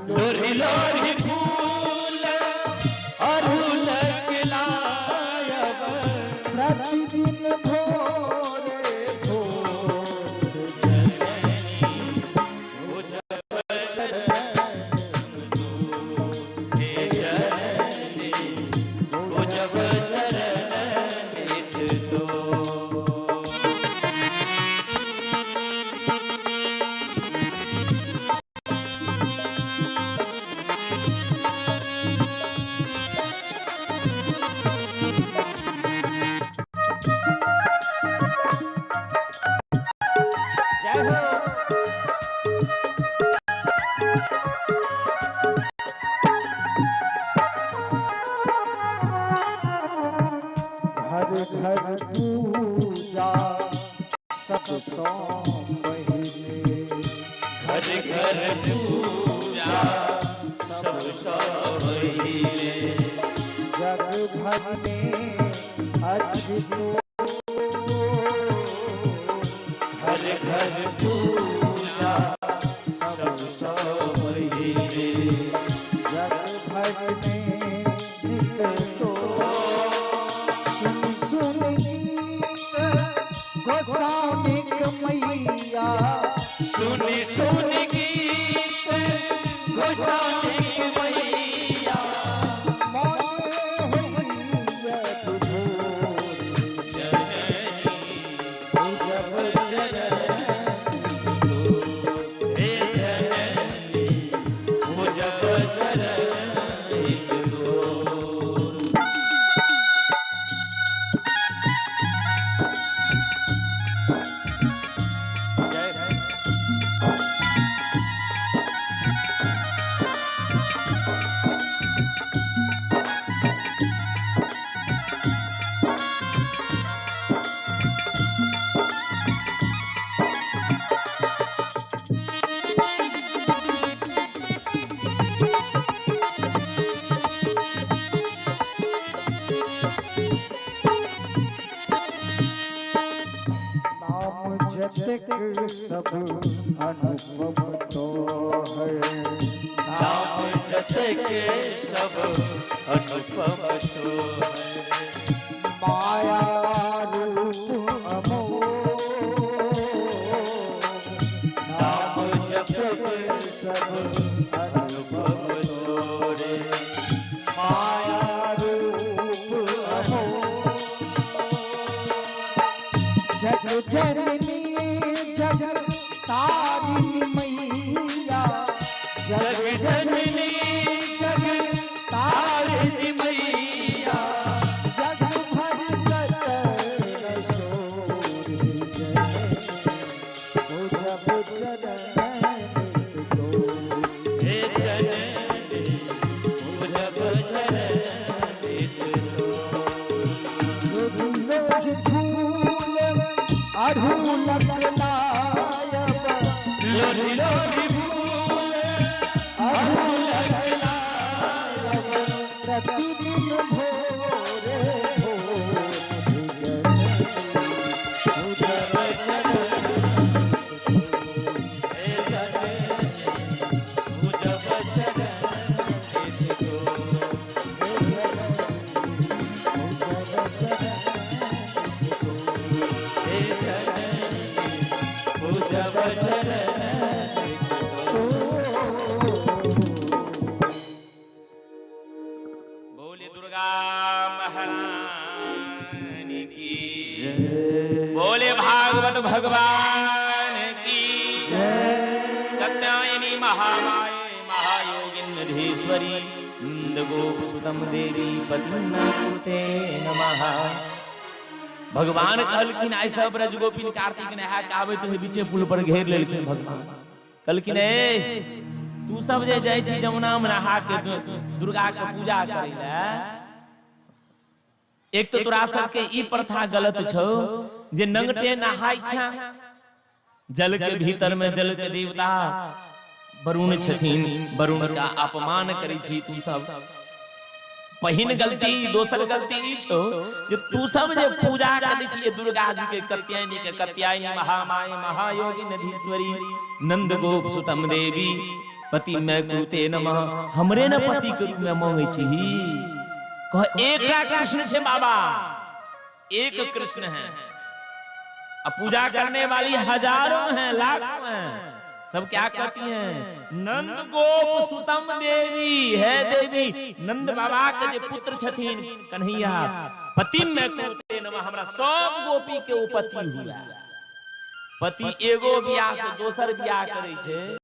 लोरी लोरी फूल अड़हुल के लायब। प्रतिदिन भोरे भोर जननी पूजब चरण हे जननी पूजब चरण नित तोर। जय हो। घर घर पूजा सब सौ पहिले। घर घर पूजा सब पहिले। जग भर में अच्छी तो। घर घर पूजा सब पहिले। जग भर में नित तो सुन सुन गीत गोसाविक मैया। सुनि सुनि गीत गोसाई मैया। मन होइय विभोर। जननी पूजब चरण हे जननी पूजब चरण नित तोर। जय हो। नाम जतेक सब अनुपम तो है। नाम जतेक सब अनुपम तो है। माया रूप अमोघ। नाम जतेक सब अनुपम अनुपम तोरे। माया रूप अमोघ। जग जननी जग तारिणी मैया। जग जननी जग तारिणी मैया। जग भर कर सोर पूजब चरण तो। हे जननी पूजब चरण नित तोर। लोहि फूल अड़हुलक लायब। लोरी लोरी फूल अड़हुलक लायब प्रतिदिन भोरे भोर पूजब हे जननी पूजब चरण नित तोर। हे जननी पूजब चरण नित तोर। बोले दुर्गा महारानी की, बोले भागवत भगवान की। कात्यायनी महामाये महायोगिन्धीश्वरी नंद गोप सुतम देवी पतिन्नाकुते नमः। भगवान कहलखिन, आइ सब ब्रज गोपिन कार्तिक नहा के आबैत रहे, बीचे पुल पर घेर लेलखिन। भगवान कहलखिन, ए तू सब जे जाइ छी जमुना में नहा के दुर्गा के पूजा करै लए, एक तो तोरा सबके ई प्रथा गलत छौ जे नंगटे नहाय छै। जल के भीतर में जल के देवता वरुण छथिन, वरुण का अपमान करै छी तू सब। पहिन गलती। दोसर गलती ई छौ जे तू सब जे पूजा करै छी दुर्गा जी के, कत्यायनी के, कत्यायनी महामाय महायोगी नधीश्वरी नंद गोप सुतम देवी। पति मैं कुरुते नमः, हमरे न पति के रूप में मांगे छी। कह एकटा कृष्ण छे बाबा, एक कृष्ण है, अब पूजा करने वाली हजारों हैं, लाखों हैं, सब क्या कहती हैं? नंद गोप सुतम देवी है देवी, नंद बाबा के जे पुत्र छथिन कन्हैया, पति में कुरुते नमः, हमरा सब गोपी के ओ पति हुआ। पति एगो बियाह से दोसर बियाह करै छै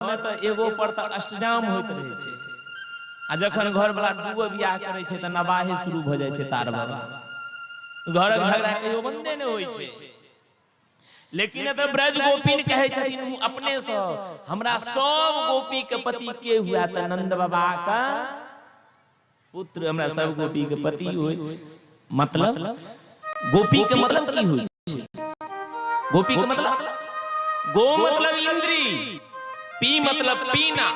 मे तऽ एगो पर तऽ अष्टजाम होइत रहै छै, आ जखन घर वाला दूगो बियाह करै छै तऽ नबाहे शुरू भऽ जाइ छै, तार बाबा घरक झगड़ा कहियो बंदे नहि होइ छै। लेकिन एतऽ ब्रज गोपीन कहै छथिन ओ अपने सँ, हमरा सब गोपी के पति के हुआ? तऽ नंद बाबा का पुत्र हमरा सब गोपी के पति होय। मतलब गोपी के मतलब की होइ छै? गोपी के मतलब गो मतलब इंद्री, पी मतलब पीना,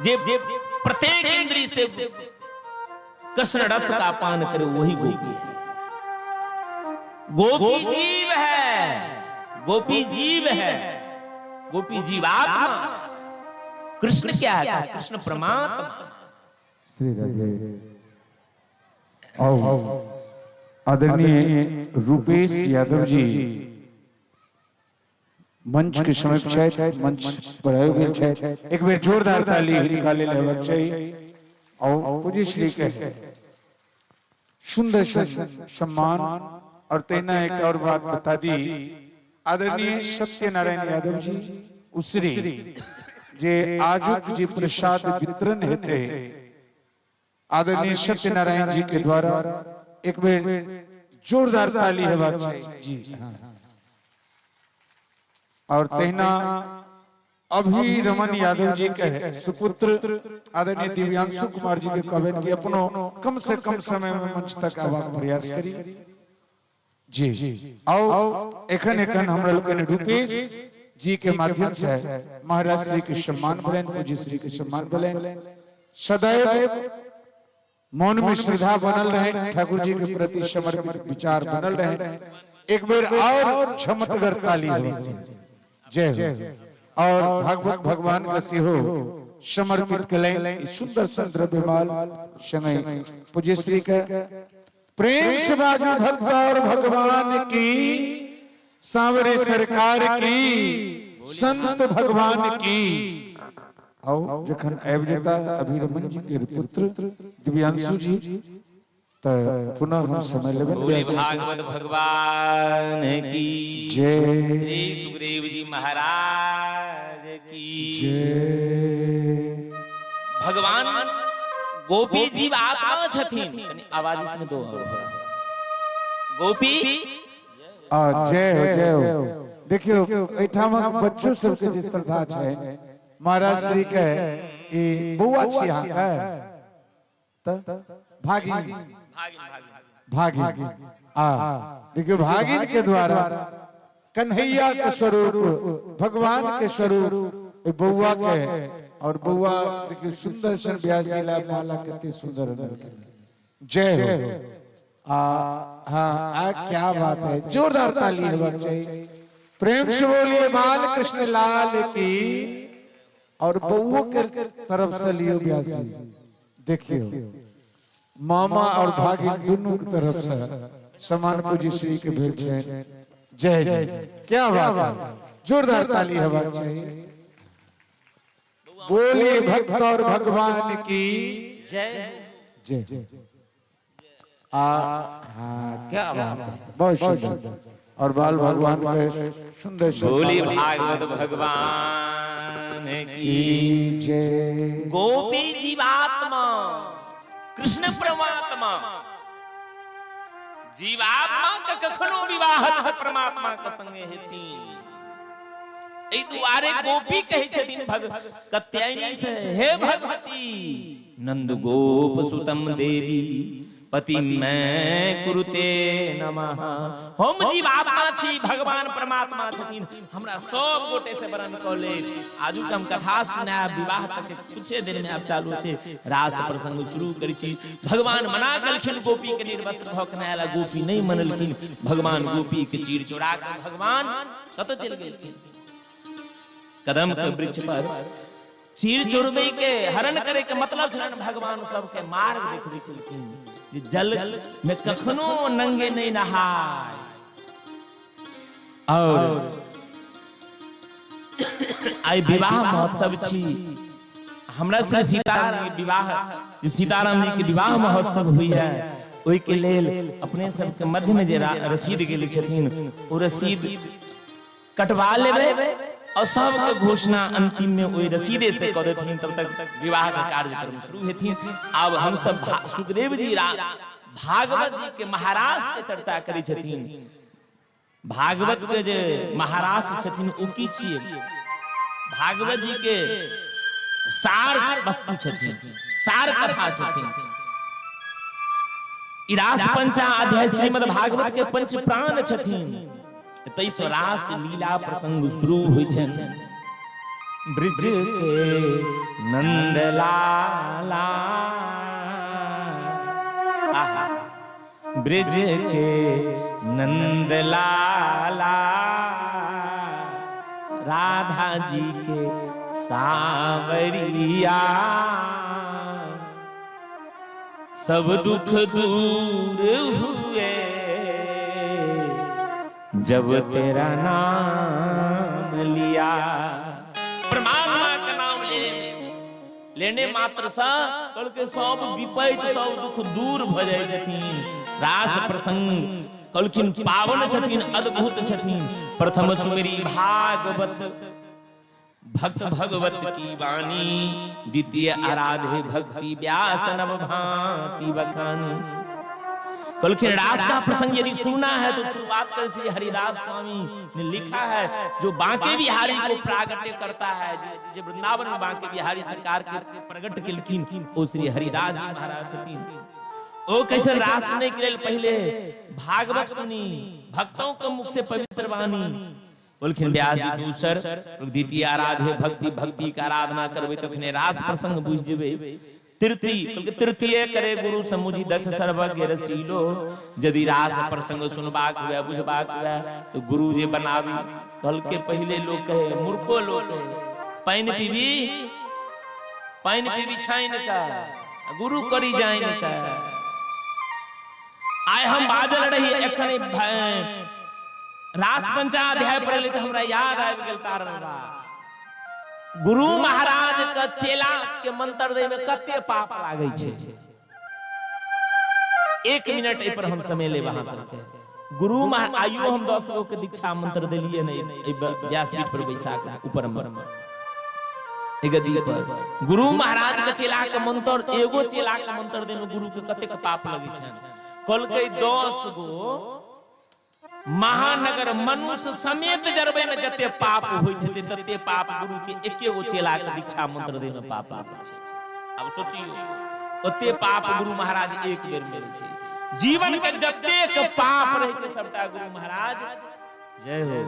जे प्रत्येक इंद्री से कृष्ण रस का पान करे वही गोपी है। गोपी जीव है, गोपी जीव है, गोपी जीवात्मा। कृष्ण क्या है? कृष्ण परमात्मा। श्री राधे। आओ आदरणीय रूपेश यादव जी मंच के समीप छथि, मंच पर आबि गेल छथि। एक बेर जोरदार ताली हिनका लेल हेबाक चाही। आओ पूज्य श्री के सुंदर सम्मान। और तहिना एक और बात बता दी, आदरणीय सत्यनारायण यादव जी उसरी जे आजुक जे प्रसाद वितरण हेतै आदरणीय सत्यनारायण जी के द्वारा, एक बेर जोरदार ताली हेबाक चाही जी। हाँ। और तहिना अभी रमन यादव जी के सुपुत्र आदरणीय दिव्यांशु कुमार जी के कहबनि कि अपनो कम से कम समय में मंच तक आबाक प्रयास करी जी। आओ एखन एखन हमरा लोकनि रूपेश जी के माध्यम से महाराज श्री के सम्मान भेलनि, पूज्य श्री के सम्मान भेलनि। सदैव मन में श्रद्धा बनल रहे, ठाकुर जी के प्रति समर्पित विचार बनल रहे। एक बेर और झमटगर ताली हो, जय हो। और भागवत भगवान के सेहो समर्पित कलनि सुंदर सन द्रव्यमाल संगे पूज्य श्री के। प्रेम से बाजू भक्त और भगवान की, सांवरे सरकार की, संत भगवान की। आओ जखन आबि जेता अभिरमन जी के पुत्र दिव्यांशु जी तऽ पुनः हम समय लेबनि। बोले भागवत भगवान की जय। श्री सुखदेव जी महाराज की जय। भगवान गोपी जीव आत्मा छथिन। कनी आवाज इसमें दो और थोड़ा। गोपी आ जय हो, जय हो। देखियो एहिठामक बच्चो सबके जे श्रद्धा छै महाराज श्री के, ई बौआ छी अहाँके तऽ भागिन, भागिन। आ देखियो भागिन के द्वारा कन्हैया के स्वरूप, भगवान के स्वरूप ए बौआ के, और बौआ देखियो सुंदर सन व्यास जी ला माला कते सुंदर बनलकै। जय हो। आ हाँ आ क्या बात है, जोरदार ताली हेबाक चाही। प्रेम से बोलिए बाल कृष्ण लाल की। और बउओ के तरफ से लियो व्यास जी। देखियो मामा और भागिन दोनों के तरफ से समान पूज्य श्री के भेल छनि। जय जय, क्या बात है, जोरदार ताली हेबाक चाही। बोलिए भक्त और भगवान की जय। जय। आ हाँ क्या बात है, बहुत सुंदर। और बाल भगवान के सुंदर सुंदर। बोली भागवत भगवान की की जय। गोपी जीवात्मा, कृष्ण परमात्मा। जीवात्मा के कखनो विवाह परमात्मा के संगे हेथिन, एहि दुआरे गोपी कहै छथिन भग कत्यायनी से, हे भगवती नंद गोप सुतम देवी पति मैं कुरुते नमः। हम जीवात्मा छी, भगवान परमात्मा छथिन, हमरा सब गोटे से वरण कऽ ले। आजुक हम कथा सुनायब, विवाह तक कुछे दिन में आब चालू हेतै, रास प्रसंग शुरू करै छी। भगवान मना केलखिन गोपी के निर्वस्त्र भऽ के नहाय, गोपी नहि मनलखिन। भगवान गोपी के चीर चोरा के भगवान कतऽ चलि गेलखिन? कदम के वृक्ष पर। चीर चोरबै के हरण करे के मतलब छलनि भगवान सबके मार्ग देखबै छलखिन जे जल में कखनो नंगे नहीं नहाय। और आइ विवाह महोत्सव छी, हमरा श्री सीताराम जी के विवाह, जे सीताराम जी के विवाह महोत्सव हुई है, ओहि के लेल अपने सबके मध्य में जे रसीद गेल छथिन ओ रसीद कटवा लेबै और सबके घोषणा अंतिम में ओहि रसीदे से कऽ देथिन, तब तक विवाह के कार्यक्रम शुरू हेथिन। आब हम सब सुखदेव जी भागवत जी के महाराज के चर्चा करै छथिन। भागवत के जे महाराज छथिन ओ की छियै? भागवत जी के सार वस्तु छथिन, सार कथा छथिन। ई रास पंचा अध्याय श्रीमद् भागवत के पंच प्राण छथिन। तैसँ रास लीला प्रसंग शुरू होइ छनि। ब्रिज के नंदलाला, आहा, ब्रिज के नंदलाला, राधा जी के सावरिया, सब दुख दूर हुए जब तेरा नाम लिया। परमात्मा का नाम लेने मात्र से कहलकै सब विपैत सब दुख दूर भ जाइ छथिन। रास प्रसंग कहलखिन पावन छथिन, अद्भुत छथिन। प्रथम सुमेरी भागवत भक्त भगवत की वाणी, द्वितीय आराधे भक्ति व्यास नव भांति बखानी। कहलखिन रास का प्रसंग यदि सुनना है तो शुरुआत कर श्री हरिदास स्वामी ने लिखा है, जो बांके बिहारी को प्रागट्य करता है, जे वृंदावन में बांके बिहारी सरकार के प्रगट केलखिन ओ श्री हरिदास जी महाराज छथिन। ओ कहै छथिन रास सुनै के लेल पहिले भागवत सुनी, भक्तों के मुख से पवित्र वाणी। बोलखिन व्यास जी दूसर द्वितीय आराधे भक्ति, भक्ति के आराधना करबै तखने रास प्रसंग बुझि जेबै। तृतीय तृतीय करे गुरु समुझी दक्ष सर्वज्ञ रसीलो, यदि रास प्रसंग सुनबाक हुए बुझबाक हुए तो गुरु जे बनाबी। कल के पहले लोग कहे, मूर्खो लोग कहे, पानि पीबी, पानि पीबी छानि का, गुरु करी जानि का। आइ हम बाजल रही एखन रास पंचाध्याय पढ़े तऽ हमरा याद आबि गेल तारण बाबा। गुरु महाराज के चेला के मंत्र दै में कते पाप लागै छै। एक मिनट एहि पर हम समय लेब अहाँ सबके। गुरु आइयो हम 10 गो के दीक्षा मंत्र देलियै ने एहि व्यासपीठ पर बैसा के ऊपर में गद्दी पर। गुरु महाराज के चेला के मंत्र, एगो चेला के मंत्र दै में गुरु के कतेक पाप लगै छै। कहलकै 10 गो महानगर मनुष्य समेत जरबै में जते पाप होइत हेतै तते पाप गुरु के एके गो चेला के दीक्षा मंत्र दै में पाप लागै छै। आब सोचियौ ओते पाप गुरु महाराज एक बेर में लै छै। जीवन के जतेक पाप रहै छै सबटा गुरु महाराज। जय हो।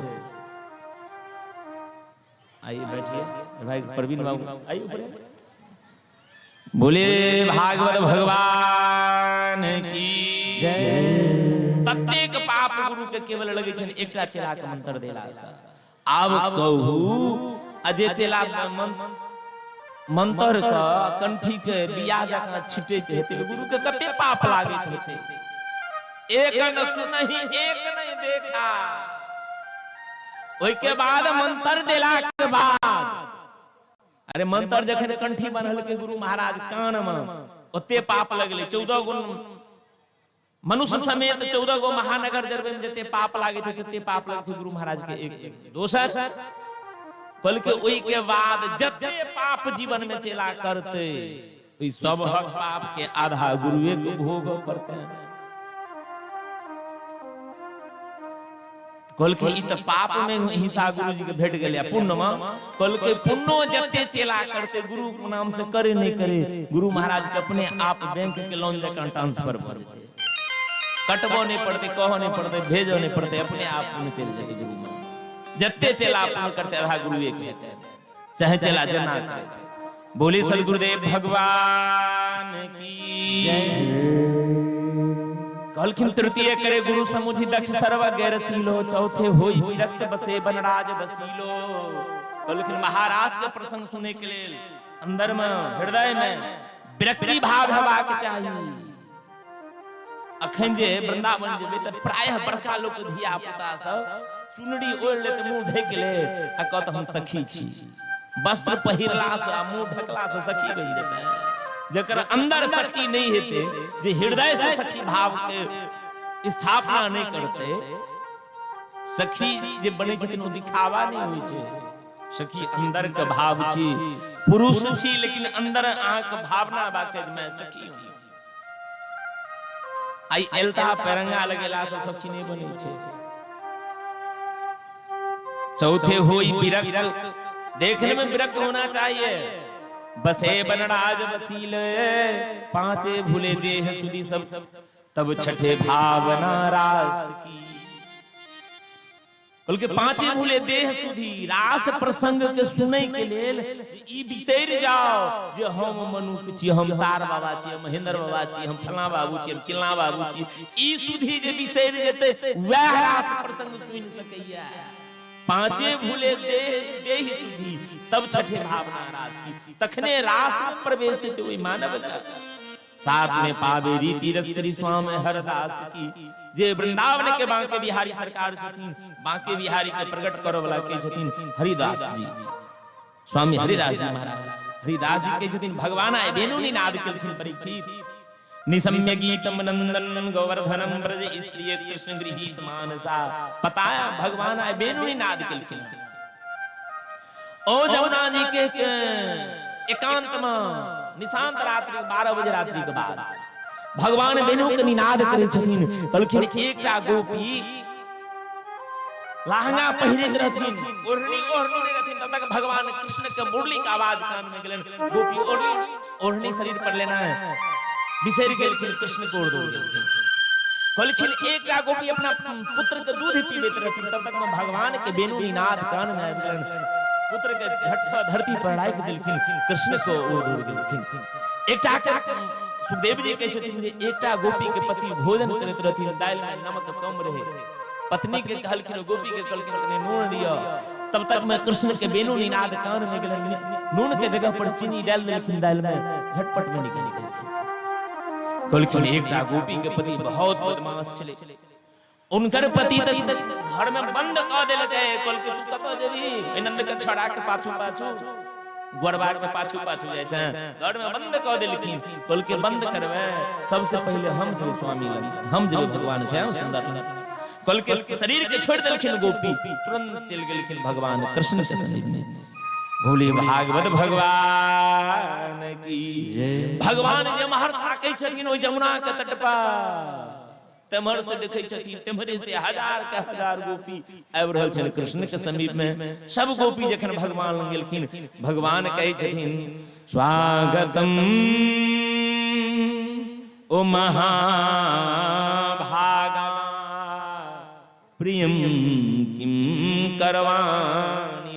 आइए बैठिए भाई प्रवीण बाबू, आइए ऊपर। बोले भागवत भगवान की जय। ततेक पाप गुरु के केवल लगे छनि एकटा चेला के मंत्र देला से। आब कहू अजे चेला मंत्र के कंठी के बिया जकाँ छिटे के हेतै, गुरु के कते पाप लागैत हेतै। एक न सुनही एक नहीं देखा। ओहि के बाद मंत्र देला के बाद, अरे मंत्र जखन कंठी बान्हल के गुरु महाराज कान में, ओते पाप लगले। 14 गुण मनुष्य समेत 14 गो महानगर जरबे में जते पाप लागे थे तते पाप लगे छै गुरु महाराज के एक। दोसर बल्कि ओहि के बाद जते पाप जीवन में चेला करते ओहि सबहक पाप के आधा गुरुए के भोग पड़ते। कहलकै ई तऽ पाप में हिस्सा गुरु जी के भेट गेलै, पुण्य में कहलकै पुण्यो जते चेला करते गुरु के नाम से करे नहीं करे, गुरु महाराज के अपने आप बैंक के लोन जकाँ ट्रांसफर भऽ जेतै, कटबो नहीं पड़ते, कहो नहीं पड़ते, भेजो नहीं पड़ते, अपने आप में चलि जेतै। गुरु महाराज जते चेला पुण्य करते आधा गुरुए के हेतै, चाहे चेला जना करे। बोले सदगुरुदेव भगवान की जय। कहलखिन तृतीय करे गुरु समुझी दक्ष सर्व गैर सीलो, चौथे होई विरक्त बसे बनराज बसीलो। कहलखिन महाराज के प्रसंग सुने के लेल अंदर में हृदय में विरक्ति भाव हेबाक चाही। अखन जे वृंदावन जेबै तऽ प्रायः बड़का लोक धिया पुता सब चुनरी ओढ़ि लेत, मुंह ढकि लेत आ कहत हम सखी छी। वस्त्र पहिरला से आ मुंह ढकला से सखी बनि जेतै? जकर अंदर सखी नहि हेतै, जे हृदय से सखी भाव के स्थापना नहि करतै, सखी जे बनै छथिन ओ दिखावा नहि होइ छै। सखी अंदर के भाव छी। पुरुष छी लेकिन अंदर अहाँके भावना बात छै जे मैं सखी हूँ। आई एलता पेरंगा लगेला से सखी नहि बनै छै। चौथे होई विरक्त, देखने में विरक्त होना चाहिए। बसे बनराज बसील, पांचे भूले देह सुधी सब, तब छठे भावना रास की। बल्कि पांचे भूले देह सुधी, रास प्रसंग के सुनै के लेल ई बिसरि जाओ जे हम मनुख छी, हम तार बाबा छी, हम महेंद्र बाबा छी, हम फलां बाबू छी, हम चिल्लां बाबू छी। ई सुधी जे बिसरि जेतै वएह रास प्रसंग सुनि सकैया। पांचे भूले देह देह सुधी, तब छठे भावना रास की, तखने रास में प्रवेश हेतै ओहि मानव का। साथ में पावे रीति रस श्री स्वामी हरदास की। जे वृंदावन के बांके बिहारी सरकार छथिन, बांके बिहारी के प्रकट करऽ वाला के छथिन? हरिदास जी, स्वामी हरिदास जी महाराज। हरिदास जी के छथिन भगवान आए वेणु निनाद केलखिन परीक्षित। निशम्य गीतम नंदन गोवर्धनम ब्रज स्त्रिय कृष्ण गृहीत मानसा। पताया भगवान आए वेणु निनाद केलखिन। ओ जमुना जी के एकांत में निशांत रात्रि 12 बजे रात्रि के बाद भगवान वेणु के निनाद करै छथिन। कहलखिन एकटा गोपी लहंगा पहिरैत रहथिन, ओढ़नी ओढ़नी नहि रहथिन, तब तक भगवान कृष्ण के मुरली के आवाज कान में गेलनि। गोपी ओढ़नी ओढ़नी शरीर पर लेना है बिसरि गेलखिन, कृष्ण को ओर दौड़ गेलखिन। कहलखिन एकटा गोपी अपना पुत्र के दूध पीबैत रहथिन, तब तक में भगवान के वेणु निनाद कान में आबि गेलनि। पुत्र के झट से धरती पर राखि देलखिन, कृष्ण को ओर दौड़ गेलखिन। एकटा के सुखदेव जी कहै छथिन जे एकटा गोपी के पति भोजन करैत रहथिन, दालि में नमक कम रहे, पत्नी के कहलखिन, गोपी के कहलखिन कनि नून दिअ। तब तक में कृष्ण के वेणु निनाद कान में गेलनि, नून के जगह पर चीनी डालि देलखिन दालि में, झटपट में निकलि गेलखिन। कहलखिन एकटा गोपी के पति बहुत बदमाश छलै, उनकर पति तक घर में बंद कऽ देलकै। कहलकै तू कतऽ जेबही ओहि नंद के छड़ा के पाछू पाछू, गोरबा के पाछू पाछू जाइ छै? घर में बंद कऽ देलखिन। कहलकै बंद करबै, सबसे पहिले हम जेबै स्वामी लग, हम जेबै भगवान श्याम सुंदर लग। कहलकै शरीर के छोड़ि देलखिन गोपी, तुरंत चलि गेलखिन भगवान कृष्ण के समीप में। बोली भागवत भगवान की। भगवान जे महर ताकै छथिन ओहि जमुना के तट पर, तेम्हर से देखै छथिन, तेम्हरे से हजार के हजार गोपी आबि रहल छनि कृष्ण के समीप में। सब गोपी जखन भगवान लग गेलखिन, भगवान कहै छथिन स्वागतम ओ महाभागा प्रियम किम करवाणि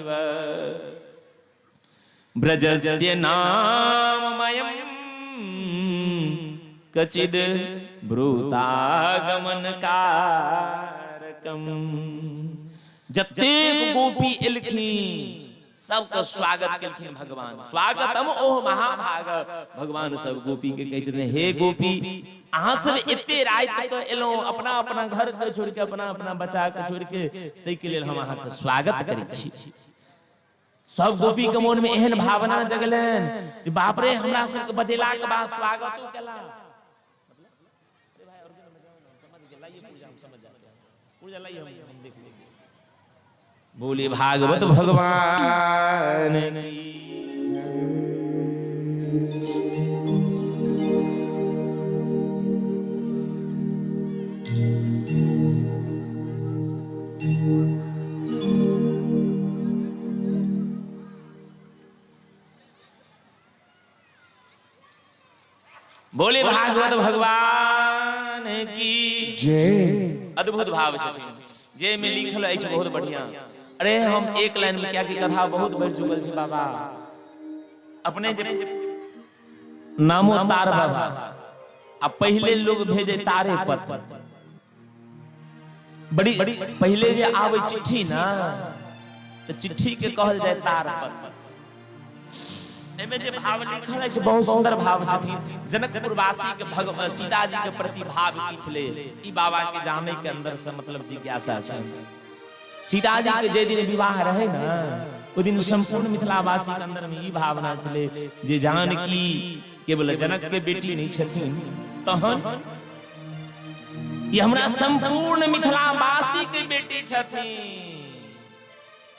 ब्रजस्य नाममयं कचिद ब्रूतागमन कारकम। जतेक गोपी एलखिन सबके स्वागत केलखिन भगवान। स्वागतम ओह महाभाग। भगवान सब गोपी के कहै छथिन हे गोपी, अहाँ सब एते राति के एलहुँ अपना अपना घर के छोड़ के, अपना अपना बच्चा के छोड़ के, ताहिके लेल हम अहाँके स्वागत करै छी। सब गोपी के मन में एहन भावना जगलनि जे बाप रे, हमरा सबके बजेला के बाद स्वागतो केला। बोले भागवत भगवान की। बोले भागवत भगवान की जय। अद्भुत भाव छथिन जे में लिखल अछि बहुत बढ़िया। अरे हम एक लाइन में, कियाकि कथा बहुत बढ़ि चुकल छै बाबा। अपने जे नामो तार बाबा, आ पहिले लोग भेजे तारे पत्र। बड़ी पहिले जे आबै चिट्ठी ना, तऽ चिट्ठी के कहल जाय तार पत्र। एहिमे जे भाव लिखल अछि बहुत सुंदर भाव छथिन। जनकपुरवासी के भगवान सीता जी के प्रति भाव की छलै, ई बाबा के जाने के अंदर से मतलब जिज्ञासा छै। सीता जी के जे दिन विवाह रहे ना, ओहि दिन संपूर्ण मिथिलावासी के अंदर में ई भावना छलै जे जानकी केवल जनक के बेटी नहीं छथिन, तहन ई हमरा संपूर्ण मिथिलावासी के बेटी छथिन।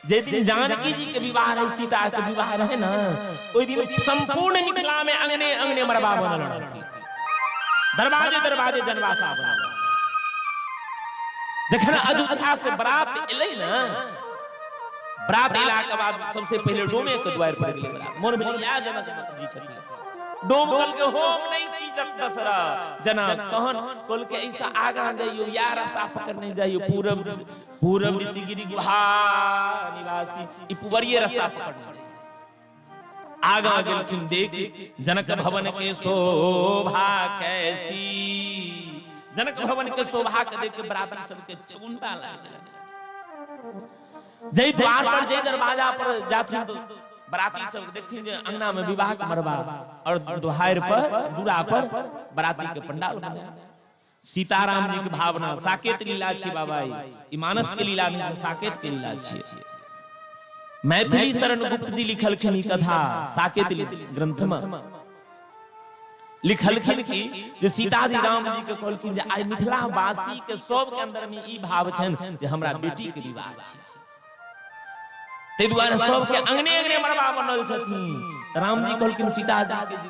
जे दिन जानकी जी के विवाह रहे, सीता के विवाह रहे ना, ओहि दिन संपूर्ण मिथिला में अंगने अंगने मरबा बनल रहथिन, दरवाजे दरवाजे जनवासा बनल। जखन अयोध्या से बरात एलै ना, बरात एला के बाद सबसे पहले डोमे के द्वार पर गेलै बरात। मोन भेल इएह जनक जी छथिन। डोम कहलकै होम नहीं छी दशरथ जनक, तहन कहलकै ऐसा आगा जाइयो, या रास्ता पकड़ने जाइयो, पूरब पूरब ऋषिगिरी गुहा निवासी, ई पुबरिये रास्ता पकड़ने जाइयो। आगा गेलखिन, देख जनक भवन के शोभा कैसी, जनक भवन के शोभा के देख के बराती सबके छगुंता लाग गेलनि। जै द्वार पर जै दरवाजा पर जाथिन तो बराती सब देखथिन जे अंगना में विवाह के मरबा और दुहार पर दूरा पर बराती के पंडाल बने। सीताराम जी के भावना साकेत लीला छी बाबा, ई मानस के लीला नहीं छै, साकेत के लीला छी। मैथिली शरण गुप्त जी लिखलखिन ई कथा साकेत ग्रंथ में लिखलखिन कि जे सीता जी राम जी के कहलखिन जे आइ मिथिला वासी के सब के अंदर में ई भाव छनि जे हमरा बेटी के विवाह छी, ताहि दुआरे सबके अंगने अंगने मरबा बनल छथिन। तऽ राम जी कहलखिन सीता जी के जे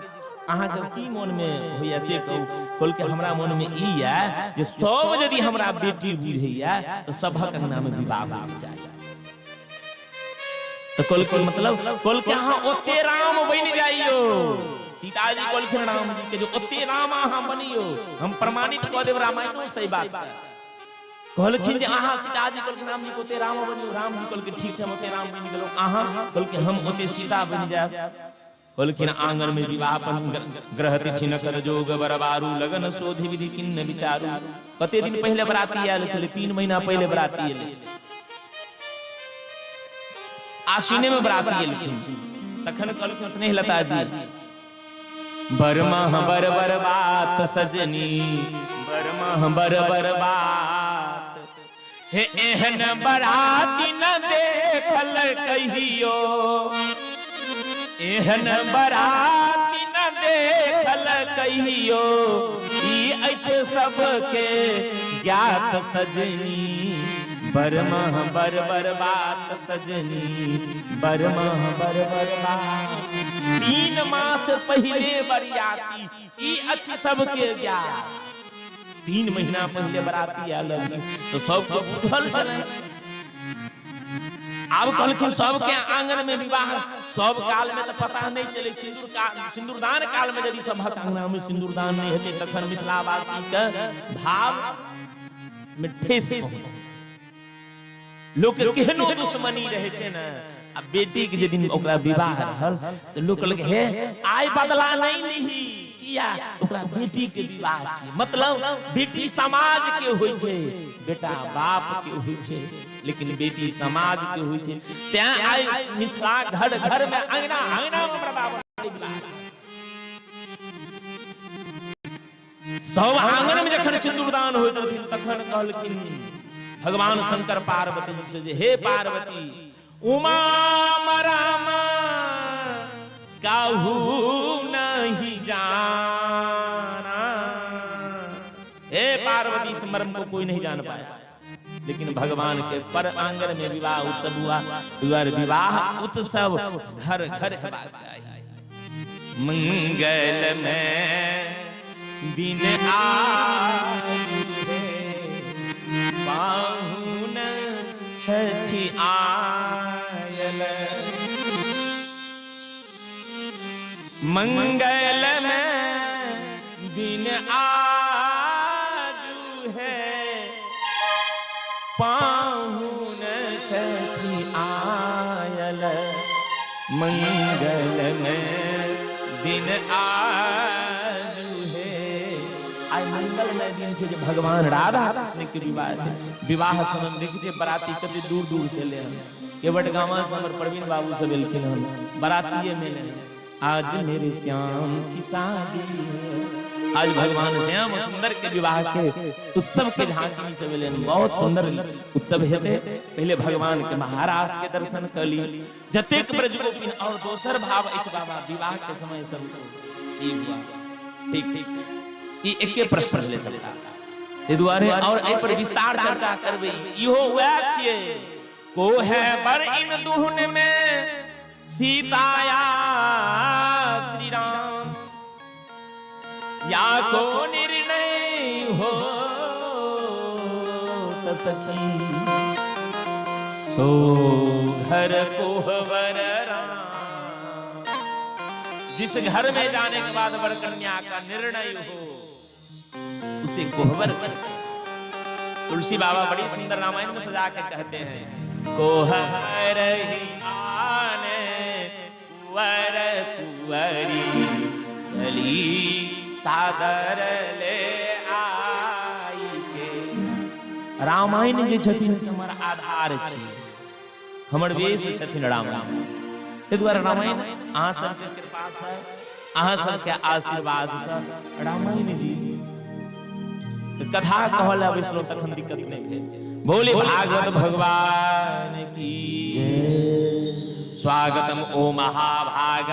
अहाँके की मन में होइया से कहू। कहलकै हमरा मन में ई यऽ जे सब यदि हमरा बेटी बुझैया तऽ सभक अंगना में विवाह होइके चाही। तऽ कहलखिन मतलब कहलकै अहाँ ओते राम बनि जाइयो। सीताजी कहलखिन राम जी के जे ओते राम अहाँ बनियो, हम प्रमाणित कऽ देब रामायणो सही बात के। कहलखिन जे अहाँ सीताजी कहलखिन राम जी के ओते राम बनियो। राम जी कहलखिन ठीक छै हम ओते राम बनि गेलहुँ, अहाँ कहलखिन हम ओते सीता बनि जायब। कहलखिन आंगन में विवाह ग्रह तिथि नकर जोग बरबारू लगन शोधि विधि किन्न विचारू। कते दिन पहिले बराती आयल छलै? 3 महीना पहिले बराती एलै, आश्विने में बराती एलखिन। तखन कहलखिन स्नेहलता जी बरमह बर बर बात सजनी, बरमह बर बर बात, हे एहन बराती न देखल कहियो, एहन बराती न देखल कहियो, ई अछि सबके ज्ञात सजनी, बरमह बर बर बात सजनी, बरमह बर बर बात। 3 मास पहिले बरियाती ई अछि सबके ज्ञात। 3 महीना पहिले बराती आयल रहथिन तो सबके बुझल छलै। आब कहलखिन सबके आंगन में विवाह, सब काल में तो पता नहीं चले, सिंदूर का सिंदूरदान काल में यदि सबहक अंगना में सिंदूरदान नहीं हेतै तखन मिथिलावासी के भाव में ठेस पहुंचे। लोक के केहनो दुश्मनी रहे छै ने, आ बेटी के जे दिन ओकरा विवाह रहल तऽ लोक कहलक हे आइ बदला नहीं लिही, किया ओकरा बेटी के विवाह छै। मतलब बेटी समाज के होइ छै, बेटा बाप के होइ छै, लेकिन बेटी समाज के होइ छै। तैं आइ मिथिला घर घर में अंगना अंगना में हमरा बाबा विवाह सब आंगन में जखन सिंदूरदान होइत रहथिन तखन कहलखिन भगवान शंकर पार्वती जी से जे हे पार्वती उमा रामा काहू नहीं जाना। हे पार्वती इस मर्म को कोई नहीं जान पाया, लेकिन भगवान के पर आंगन में विवाह उत्सव हुआ। विवाह उत्सव घर घर हेबाक चाही। मंगल में दिन आए पाहुन छथि आयल, मंगल में दिन आजू है पाहुन छथि आयल, मंगल में दिन आजू है। आइ मंगलमय दिन छै जे भगवान राधा कृष्ण के विवाह छै। विवाह समय में देखिए बराती कते दूर दूर से ले हन, केवट गामा से हमर प्रवीण बाबू सब एलखिन हन, बरातिये में ले। आज मेरे श्याम की शादी है। आज भगवान श्याम सुंदर के विवाह के उत्सव के झांकी सब एलनि। बहुत सुंदर उत्सव हेतै। पहिले भगवान के महारास के दर्शन कली जतेक ब्रज गोपिन। और दोसर भाव अछि बाबा, विवाह के समय सब ई हुआ। ठीक ठीक, ई एके प्रश्न भेलै सबटा, ताहि दुआरे और एहि पर विस्तार चर्चा करबै। इहो वएह छियै, को है बर इन दुहन में सीताया श्री राम, या को निर्णय हो सखी सो घर कोहबर राम। जिस घर में जाने के बाद वर कन्या का निर्णय हो उसे कोहबर कहते हैं। तुलसी बाबा बड़ी सुंदर रामायण में सजा के कहते हैं, कोहर ही आने कुंवर कुंवरी चली सादर ले आई के। रामायण जे छथिन से हमर आधार छी, हमर वेश छथिन राम। ताहि दुआरे रामायण अहाँ सबके कृपा से, अहाँ सबके आशीर्वाद से रामायण जी कथा कहल बैसलहुँ तखन दिक्कत नहि भेल। बोले भागवत भगवान की। स्वागतम ओ महाभाग।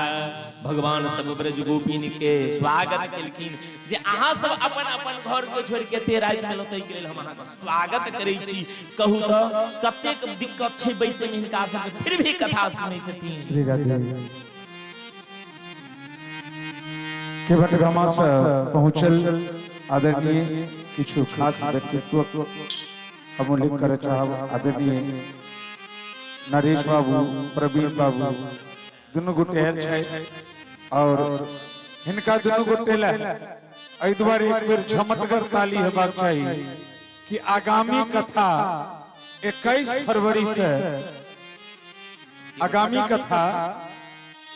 भगवान सब ब्रज गोपिन के स्वागत केलखिन जे अहाँ सब अपन अपन घर के छोड़ के एते राति गेलहुँ, ताहि के लेल हम अहाँके स्वागत करै छी। कहू तऽ कतेक दिक्कत छै बैसै मे हिनका सबके, फिर भी कथा सुनै छथिन। श्री राधे। केवटगामा से पहुंचल आदरणीय किछु खास व्यक्तित्व हम उल्लेख करय चाहब। आदरणीय नरेश बाबू, प्रवीण बाबू दुनू गोटे आयल छथि और हिनका दुनू गोटे लए एहि दुआरे एक बेर झमटगर ताली हेबाक चाही कि आगामी कथा 21 फरवरी से आगामी कथा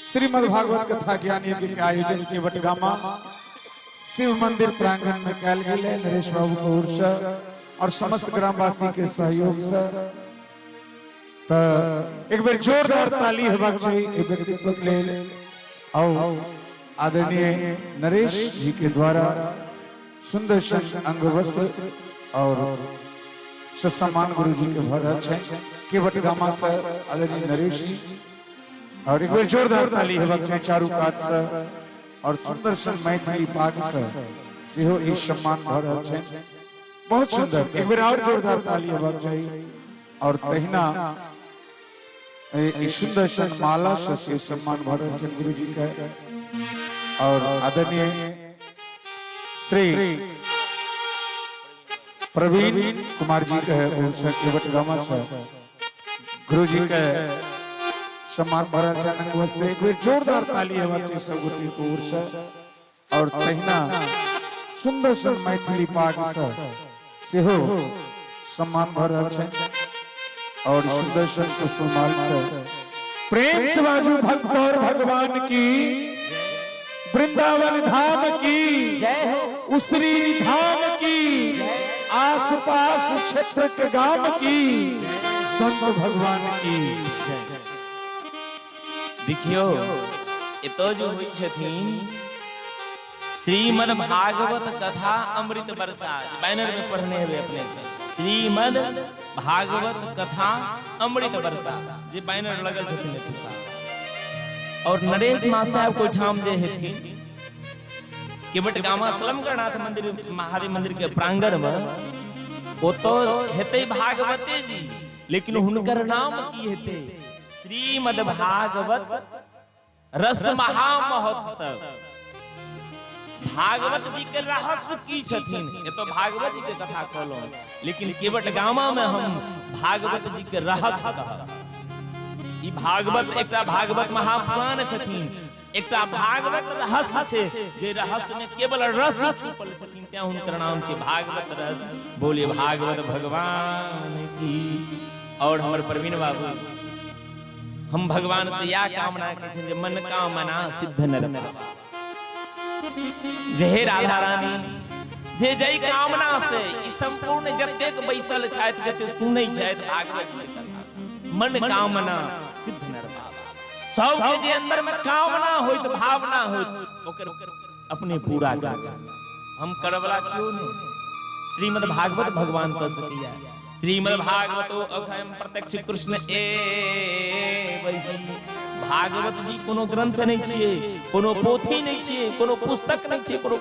श्रीमद् भागवत कथा ज्ञान यज्ञ के आयोजन के बटगामा शिव मंदिर प्रांगण में कयल गेल है नरेश बाबू के ओर से और समस्त ग्रामवासी के सहयोग से। तो एक बेर जोरदार ताली हेबाक चाही एहि व्यक्तित्व के लेल। और आदरणीय नरेश जी के द्वारा सुंदर सन अंग वस्त्र और सम्मान गुरु जी के भर रहल छनि केवटगामा से आदरणीय नरेश जी। और एक बेर जोरदार ताली हेबाक चाही चारू कात से। और सुंदर सन मैथिली पाग से सेहो ई सम्मान भऽ रहल छनि। बहुत सुंदर, एक बेर और जोरदार ताली हेबाक चाही। और तहिना ई सुंदर सन माला से सेहो सम्मान भऽ रहल छनि गुरु जी के। और आदरणीय श्री प्रवीण कुमार जी के केवटगामा से गुरु जी के सम्मान भरल छनि अंग वस्त्र। एक बेर जोरदार ताली हेबाक चाही सब गोटे के ओर से। और तहिना सुंदर सन मैथिली पाग से सेहो सम्मान भऽ रहल छनि और सुंदर सन पुष्पमाल से। प्रेम से बाजू भक्त और भगवान की, वृंदावन धाम की जय हो, उसरी धाम की, आस पास क्षेत्र के गाम की, संत भगवान की। देखियो, एतऽ जे होइ छथिन श्रीमद् भागवत कथा अमृत वर्षा, बैनर में पढ़ने हेबै अपने से, श्रीमद् भागवत कथा अमृत वर्षा जे बैनर लगल छथिन एतुका। और नरेश मा साहब को ठाम जे हेथिन केवटगामा सलमगढ़नाथ मंदिर महादेव मंदिर के प्रांगण में, ओतऽ हेतै भागवते जी, लेकिन हुनकर नाम की हेतै? श्रीमद् भागवत रस महामहोत्सव। भागवत जी के रहस्य की छथिन? एतऽ भागवत जी के कथा कहलहुँ, लेकिन केवटगामा में हम भागवत जी के रहस्य कहब। ई भागवत एकटा भागवत महापुराण छथिन, एकटा भागवत रहस्य छै, जे रहस्य में केवल रस छुपल छथिन, तें हुनकर नाम छै भागवत रहस्य। बोले भागवत भगवान की। और हमर प्रवीण बाबू, हम भगवान से यह कामना करै छियनि जे मन कामना सिद्ध नर पावा। जे हे राधा रानी, जे जय कामना से ई संपूर्ण जतेक बैसल छथि, जतेक सुनै छथि भागवत जी के कथा, मन कामना सिद्ध नर पावा। सबके जे अंदर में कामना होइत, भावना होइत, ओकर अपने पूरा कर। हम करवला क्यों नहीं? श्रीमद् भागवत भगवान कह सकैया, श्रीमद् भागवतो अभयम प्रत्यक्ष कृष्ण ए। भागवत जी कोनो ग्रंथ नहीं छिए, कोनो पोथी नहीं छिए, कोनो पुस्तक नहीं छिए, कोनो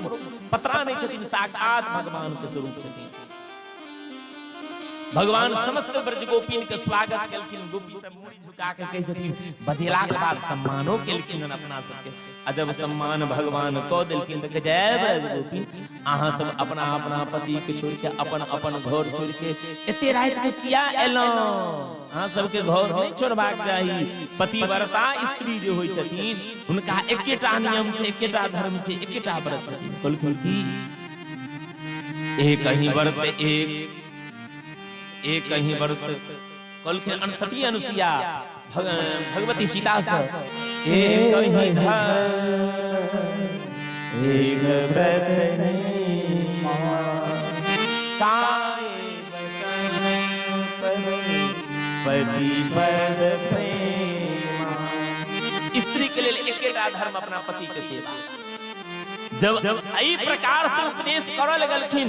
पत्रा नहीं छथिन, साक्षात भगवान के स्वरूप छथिन। भगवान समस्त ब्रज गोपीन के स्वागत केलखिन। गोपी सब मुड़ी झुका के कहै छथिन, बजेला के बाद सम्मानो केलखिन अपना सबके। आ जब सम्मान भगवान कऽ देलखिन तऽ कहै छै, "ऐ ब्रज गोपी, अहाँ सब अपना अपना पति के छोड़ के, अपन अपन घर छोड़ के एते राति के किया एलहुँ? अहाँ सबके घर नहीं छोड़बाक चाही। पतिव्रता स्त्री जे होइ छथिन, हुनका एकेटा नियम छै, एकेटा धर्म छै, एकेटा व्रत छथिन।" कहलखिन की? एक ही व्रत, एक एक ही व्रत। कहलखिन अनसती अनुसुईया भगवती सीता से, एक ही धर्म एक व्रत, काय वचन पति पद प्रेमा। स्त्री के लेल एकेटा धर्म, अपना पति के सेवा। जब जब एहि प्रकार से उपदेश करऽ लगलखिन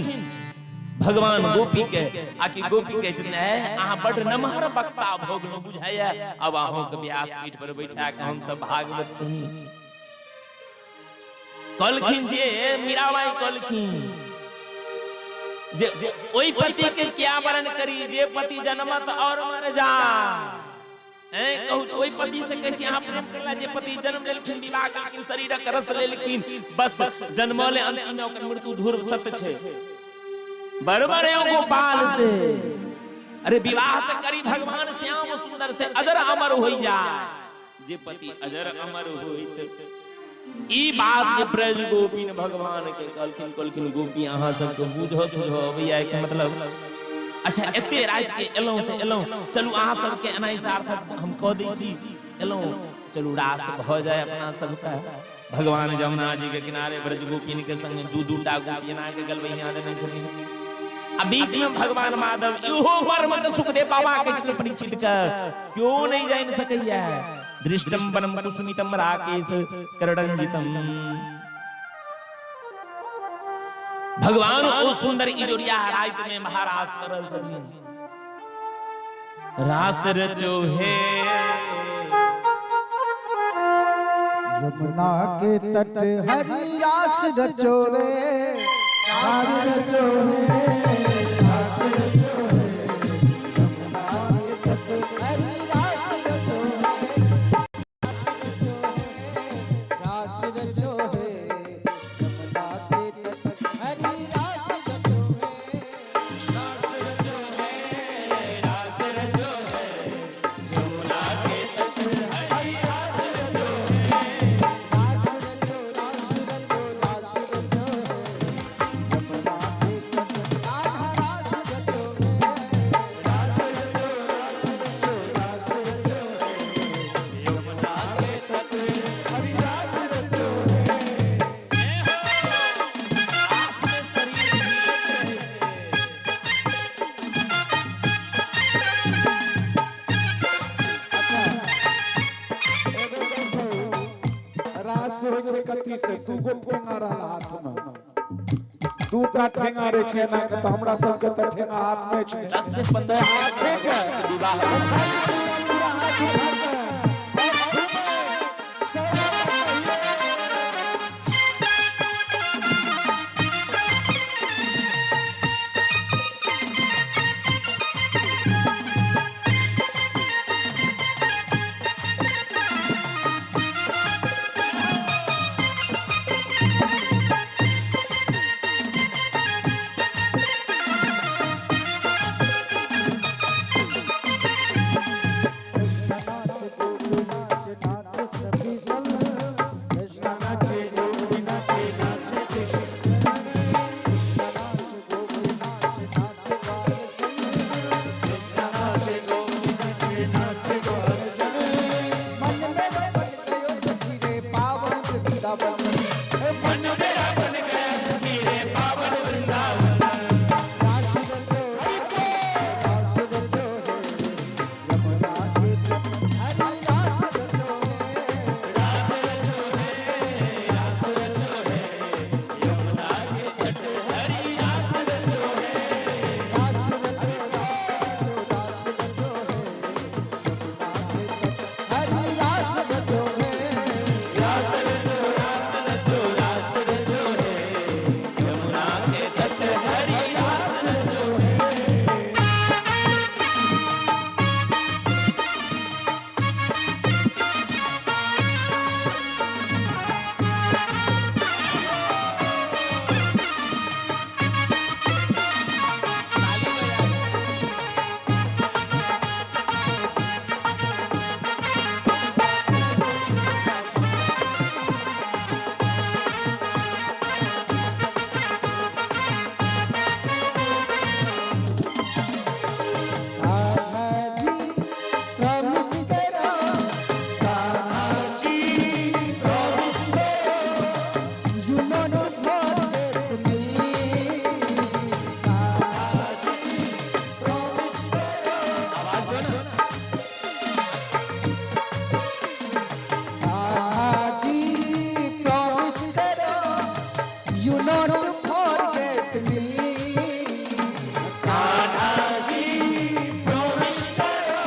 भगवान गोपी के, आकि गोपी कहै छथिन, "ए, अहाँ बड्ड नमहर वक्ता भऽ गेलहुँ बुझाइया। अब अहूँके व्यासपीठ पर बैठा के हम सब भागवत सुनी।" कहलखिन जे मीराबाई कहलखिन जे ओहि पति के क्या वर्णन करी जे पति जनमत और मर जा। कहू, ओहि पति से कहै छी अहाँ प्रेम करला जे पति जन्म लेलखिन, विवाह केलखिन, शरीरक रस लेलखिन, बस जन्मले, अंतिम में ओकर मृत्यु ध्रुव सत्य छै। बरबर एगो गोपाल से अरे विवाह तऽ करी भगवान श्याम सुंदर से, अजर अमर होइ जाय। जे पति अजर अमर होइत, ई बात जे ब्रज गोपीन भगवान के कहलखिन, कहलखिन, गोपी, अहाँ सबके बुझऽ सुझऽ अबैया के मतलब? अच्छा, एते राति के एलहुँ तऽ एलहुँ, चलू अहाँ सबके एनाही सार्थक हम कऽ दै छी। एलहुँ, चलू रास भऽ जाय अपना सबके। भगवान जमुना जी के किनारे ब्रज गोपीन के संग दू दू टा गोपी एना के गलबैया देने छथिन आ बीच में भगवान माधव। इहो मर्म के सुखदेव बाबा के छथिन परीक्षित के, क्यों नहीं जान सकैया। दृष्टम वनम कुसुमितम राकेश करडंजितम। भगवान ओ सुंदर इजोरिया रात में महारास करल छथिन। रास रचो हे यमुना के तट हरि रास रचो रे, रास रचो रे, रास रचो रे, यमुना के तट हरि रास रचो रे, रास रचो रे, यमुना के तट हरि रास रचो रे, रास रचो हे, रास रचो हे, यमुना के तट हरि रास रचो हे। रास रचो, रास रचो, रास रचो रे, यमुना के तट राधा रास रचो रे। रास रचो, रास रचो, रास रचो हे, यमुना के तट हरि रास रचो हे। रास में शरीर जीवित रहै छै। एगो देखू, रास होइ छै कथी से? दूगो ठेंगा रहल हाथ में, दूटा ठेंगा रहै छै एना के, तऽ हमरा सबके तऽ ठेंगा हाथ में छै। 10 से 15 हाथे के विवाह पूरा हाथ उठा के और छूबै, सब कहिए। कृष्ण नाच गोपी नाच नाच सभी जन, कृष्ण नाच गोपी नाचे नाचे कृष्ण, कृष्ण नाच गोपी नाच नाच बाल जन, कृष्ण नाचे गोपी नाचे नाचे ग्वाल जन। मन मेरा बन गयो सखी रे पावन वृंदावन, हे मन मेरा बन गया सखी रे पावन वृंदावन। रास रचो, रास रचो रे, यमुना के तट हरि रास रचो रे। You not forget me. Promise करो,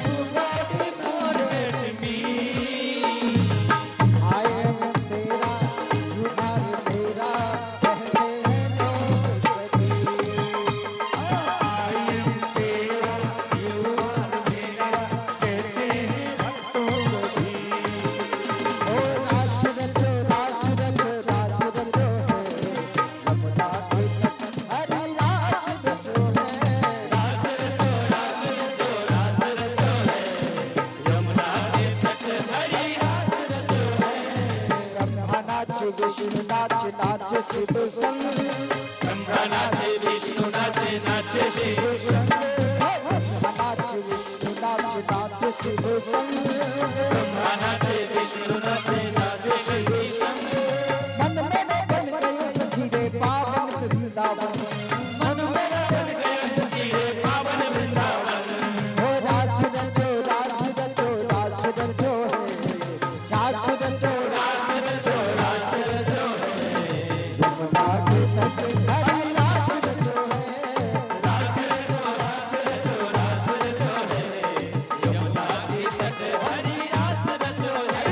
you not forget me. I am तेरा, you are मेरा, कहते हैं लोग सभी। I am तेरा, you are मेरा, कहते हैं लोग सभी। ओ रास रचो, रास रचो, रास रचो है, यमुना के तट हरि रास रचो है। रास रचो, रास रचो, रास रचो है, यमुना के तट हरि रास रचो है। ब्रह्मा नाच विष्णु नाच नाच शिव संग। ब्रह्मा नाचे विष्णु नाचे नाचे शिव संग। ब्रह्मा नाच विष्णु नाच नाच शिव संग। ब्रह्मा नाचे विष्णु नाचे नाचे शिव संग। मन मेरा बन गयो सखी रे पावन वृंदावन। मन मेरा बन गया सखी रे पावन वृंदावन। ओ रास रचो, रास रचो, रास रचो है, रास रचो, रास रचो, रास रचो है, यमुना के तट हरि रास रचो है। रास रचो, रास रचो, रास रचो है, यमुना के तट हरि रास रचो है।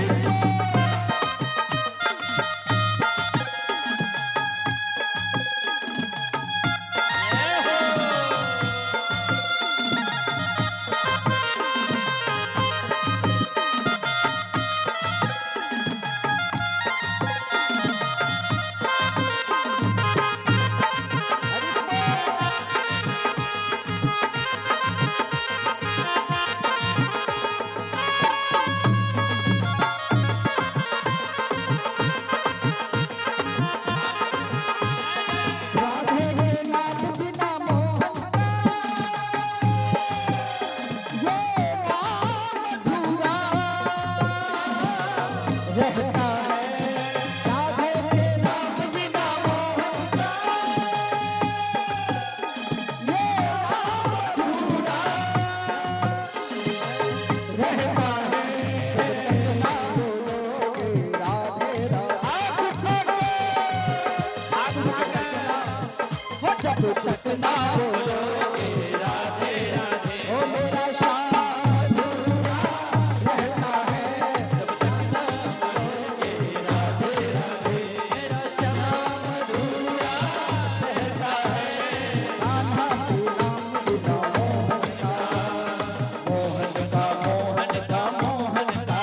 राधे के नाम बिना मोहन का ये नाम अधूरा रहता है। राधे के नाम बिना मोहन का ये नाम अधूरा रहता है। जब तक ना बोलोगे राधे राधे, वो जब तक ना बोलोगे राधे राधे, ओ मेरा श्याम अधूरा रहता है। जब तक ना बोलोगे राधे राधे, मेरा श्याम अधूरा रहता है। कान्हा के नाम बिना मोहन का, मोहन का मोहन का मोहन का,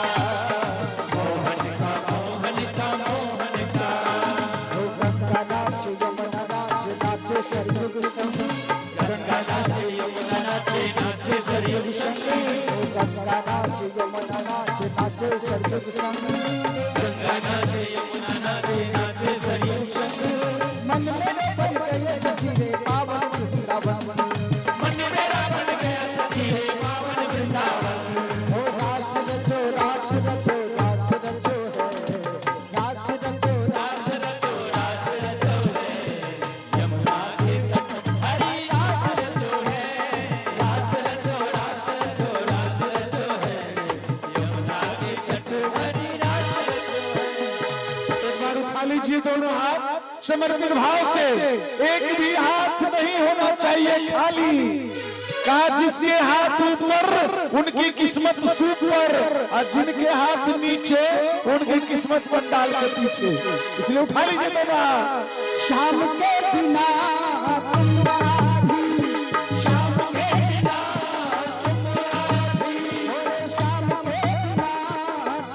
मोहन का मोहन का मोहन का। ओ गंगा नाच यमुना नाच नाचे सरयुग संग। गंगा नाचे यमुना नाचे नाचे सरयुग संग। ओ गंगा नाच यमुना नाच नाचे सरयुग संग। गंगा नाचे यमुना नाचे नाचे सरयुग संग। मन मेरे बन गए सखी रे पावन वृंदावन। मन मेरा बन गया सखी रे पावन वृंदावन। ओ रास रचो, रास रचो, रास रचो है, रास रचो, रास रचो, रास रचो है, यमुना के तट हरि रास रचो है। रास रचो, रास रचो, रास रचो है, यमुना के तट हरि रास रचो है। एक बार उठा लीजिए दोनों हाथ समर्पित भाव से, एक भी हाथ नहीं होना चाहिए खाली। कहा जिसके हाथ ऊपर उनकी किस्मत सुपर, और जिनके हाथ नीचे उनकी किस्मत पंडाल के पीछे। इसलिए उठा लीजिए दोनों हाथ। श्याम के बिना तुम आधी, श्याम के बिना तुम आधी, ओ श्याम के बिना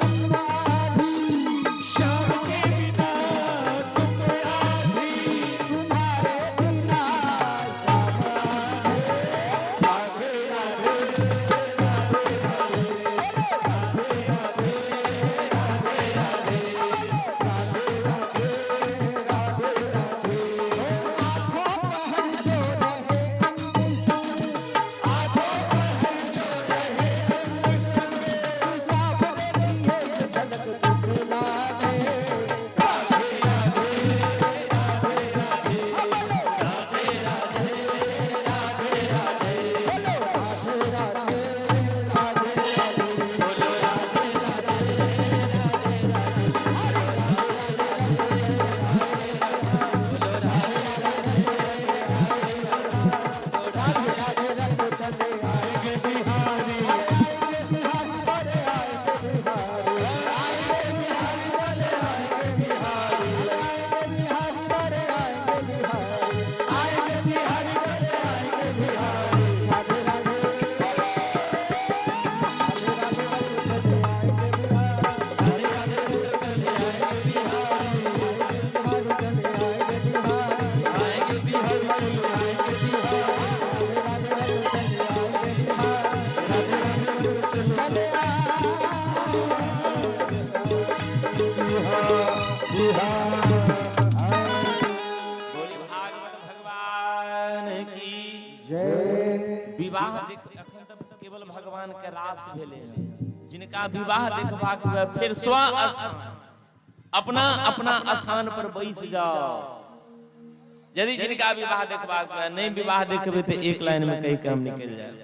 तुम आधी, श्याम के बिना तुम आधी, तुम्हारे बिना श्याम आधे। राधे राधे राधे राधे राधे राधे राधे राधे राधे राधे। आंखों पहर विवाह देख अखन तक केवल भगवान के रास भेलै हन। जिनका विवाह देखबाक हुए फेर स्व स्थान, अपना अपना स्थान पर बैस जाओ। यदि जिनका विवाह देखबाक हुए, नहीं विवाह देखबै तऽ एक लाइन में कहि के हम निकलि जायब।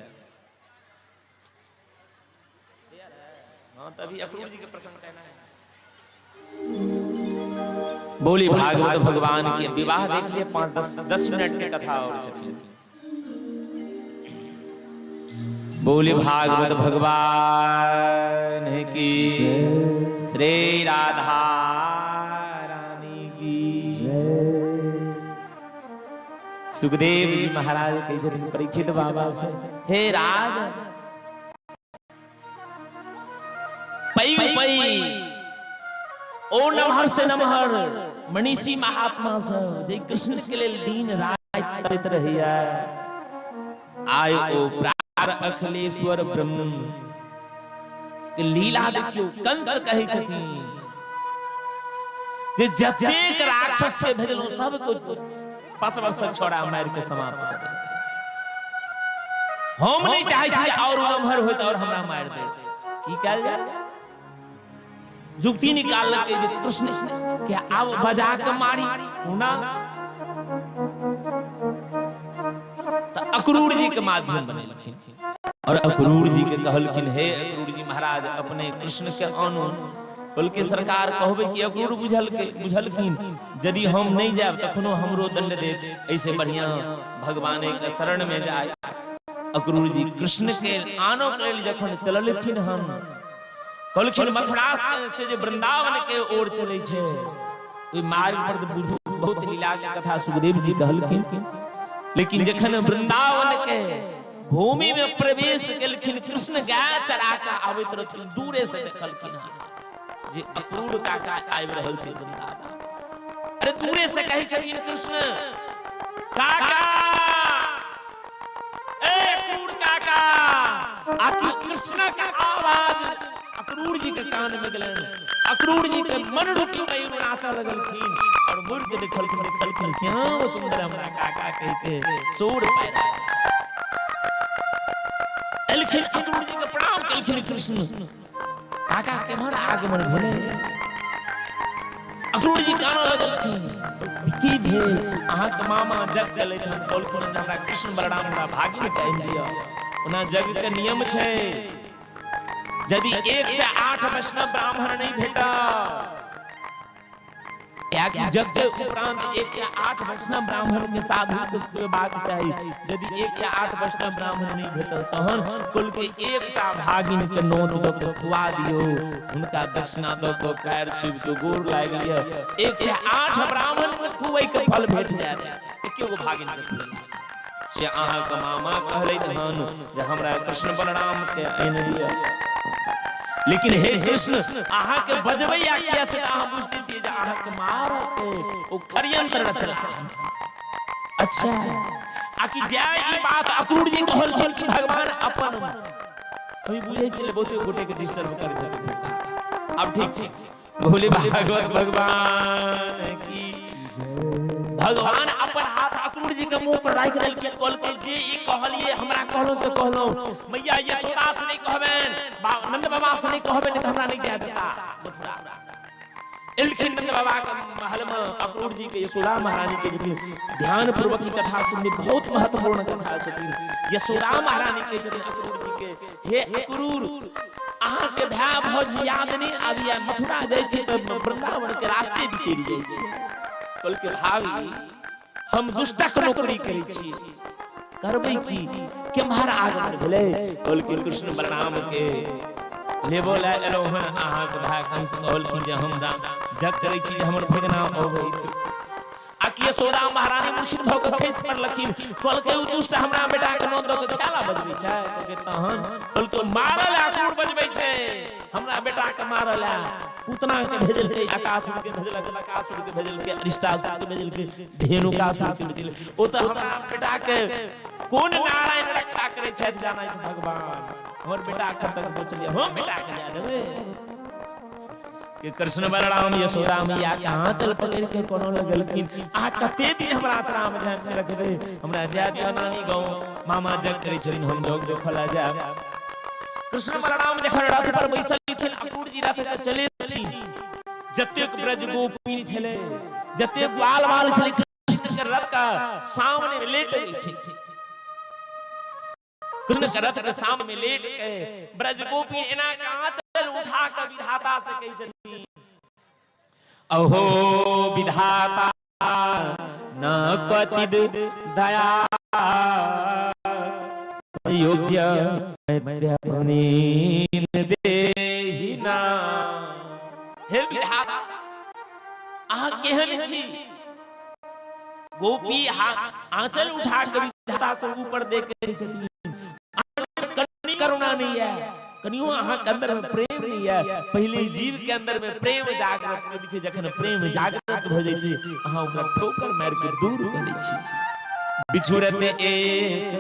हाँ, तभी अक्रूर जी के प्रसंग कहना है। बोली भागवत भगवान के विवाह देख लिए, 5 10 मिनट के कथा और छथिन। बोली भागवत भगवान की, श्री राधा रानी की। सुखदेव जी महाराज कहै छथिन परीक्षित बाबा से, हे राज, पैघ पैघ ओ नमहर से नमहर मनीषी महात्मा सब जे कृष्ण के लेल दिन राति तड़पैत रहैया, आइ ओ प्रार अखिलेश्वर ब्रह्म के लीला देखियौ। कंस कहै छथिन जे जतेक राक्षस के भेजलहुँ सबके 5 वर्षक छोड़ा मारि के समाप्त कऽ देलकै। हम नहि चाहै छी और नमहर होइत और हमरा मारि देत। की कयल जाय? जुक्ति निकाललकै जे कृष्ण के आब बजा के मारी हुना तऽ अक्रूर जी के माध्यम बनेलखिन और अक्रूर जी के कहलखिन, हे अक्रूर जी महाराज, अपने कृष्ण के आनू। बोलके सरकार कहबे कि अक्रूर बुझलखिन यदि हम नहीं जायब तखनो हमरो दंड देत, ऐसे बढ़िया भगवान के शरण में जाय। अक्रूर जी कृष्ण के आनो के लेल जखन चललखिन हन, कहलखिन मथुरा से जे वृंदावन के ओर चले छै ओहि मार्ग पर तऽ बुझू बहुत लीला के कथा सुखदेव जी कहलखिन, लेकिन जखन वृंदावन के भूमि में प्रवेश केलखिन, कृष्ण गाय चरा के आबैत रहथिन, दूरे से देखलखिन हन जे अक्रूर काका आबि रहल छै वृंदावन। अरे दूरे से कहै छथिन कृष्ण, काका, ए अक्रूर काका। आखिर कृष्ण के आवाज अक्रूर जी के कान में गेलनि। अक्रूर जी के मन रुकि गई, नाचऽ लगलखिन और मुड़ के देखलखिन, देखलखिन श्याम सुंदर हमरा काका कहि के सोर पारि रहल छै। एलखिन अक्रूर जी के प्रणाम केलखिन कृष्ण, काका केम्हर आगमन भेलै? अक्रूर जी कानऽ लगलखिन, की भेल? अहाँके मामा जग चलैत हन, कहलखिन जे हमरा कृष्ण बलराम हमरा भागिन के आनि दिअ। ओना जग के नियम छै, यदि 1 से 8 वैष्णव ब्राह्मण नहीं भेटल, जग के उपरांत 1 से 8 वैष्णव ब्राह्मण के साधु के खुएबाक चाही। यदि 1 से 8 वैष्णव ब्राह्मण नहीं भेटल तहन कुल के एकटा भागिन के नोत दऽ के खुआ दियौ, हुनका दक्षिणा दऽ के पैर छुबि के गोर लागि लिअ, 1 से 8 ब्राह्मण के खुअै के फल भेट जायत एके गो भागिन के खुएला से। से अहाँके मामा कहलथि हन जे हमरा कृष्ण बलराम के आनि दिअ, लेकिन हे कृष्ण, अहाँके बजबैया किया से अहाँ बुझते छियै जे अहाँके मारऽ के ओ खड़यंत्र रचला। अच्छा, आकि जाय ई बात अक्रूर जी कहलखिन कि भगवान अपन अभी बुझै छलै बहुते गोटे के डिस्टर्ब कर देलकै। आब ठीक छै। बोले भागवत भगवान की। भगवान अपन हाथ अक्रूर जी के मुंह पर राखि देलखिन, कहलकै जे ई कहलिए हमरा कहलहुँ से कहलहुँ, मैया यशोदा से नहीं कहबेन, नंद बाबा से नहीं कहबेन, तऽ हमरा नहीं जाय देता मथुरा। एलखिन नंद बाबा के महल में अक्रूर जी के यशोदा महारानी के छथिन। ध्यान पूर्वक ई कथा सुननी, बहुत महत्वपूर्ण कथा छथिन। यशोदा महारानी के छथिन अक्रूर जी के, हे अक्रूर, अहाँ के भाय भौज याद नहीं आबिया? मथुरा जाइ छी तऽ वृंदावन के रास्ते बिसरि जाइ छी। कहलकै भाभी, हम दुष्टक नौकरी करै छी, करबै की? केम्हर आगमन भेलै? कहलकै कृष्ण बलराम के लेबो लए एलहुँ हन। अहाँके भाय कंस कहलखिन जे हम जग करै छी जे हमर भगना अबैत। आ कि यशोदा महारानी मूर्छित भऽ कऽ खसि पड़लखिन। कहलकै ओ दुष्ट हमरा बेटा के नोत दऽ कऽ खेला बजबै छै। कहलकै तहन? कहलकै मारल अक्रूर बजबै छै हमरा बेटा के मारल। पूतना के भेजलकै, अकासुर के भेजलक, बकासुर के भेजलकै, अरिष्टासुर के भेजलकै, धेनुकासुर के भेजलकै। ओ तऽ हमरा बेटा के कोन नारायण रक्षा करै छथि जानैत भगवान। हमर बेटा एखन तक बचल हम बेटा के जाय देबै? कि कृष्ण बलराम यशोदा मैया के आंचल पकड़ के कोनो लगलखिन, अहाँ कते दिन हमरा आचरा में ध्यान में रखबै, हमरा जाय दिअ नानी गाँव, मामा जग करै छथिन, हम जग देखऽ लए जायब। कृष्ण बलराम जखन रथ पर बैसलखिन, अक्रूर जी रथ के चलेलखिन, जतेक ब्रज गोपी छलै, जतेक ग्वाल बाल छलै, कृष्ण के रथ के सामने में लेट गेलखिन। कृष्ण के रथ के सामने लेट के ब्रज गोपी एना के आंचल उठा के विधाता से कहै छथिन, अहो विधाता न क्वचिद दया योग्य मैत्र्यपनीन देहिना। हे विधाता, अहाँ केहन छी? गोपी आंचल उठा के विधाता को ऊपर देख के छथिन, कनी करुणा नहीं है, कनियो अहाँ के अंदर में प्रेम नहीं है। पहले जीव के अंदर में प्रेम जागृत करै छै, जखन प्रेम जागृत भऽ जाइ छै, अहाँ ओकरा ठोकर मारि के दूर कऽ दै छी। बिछुड़त एक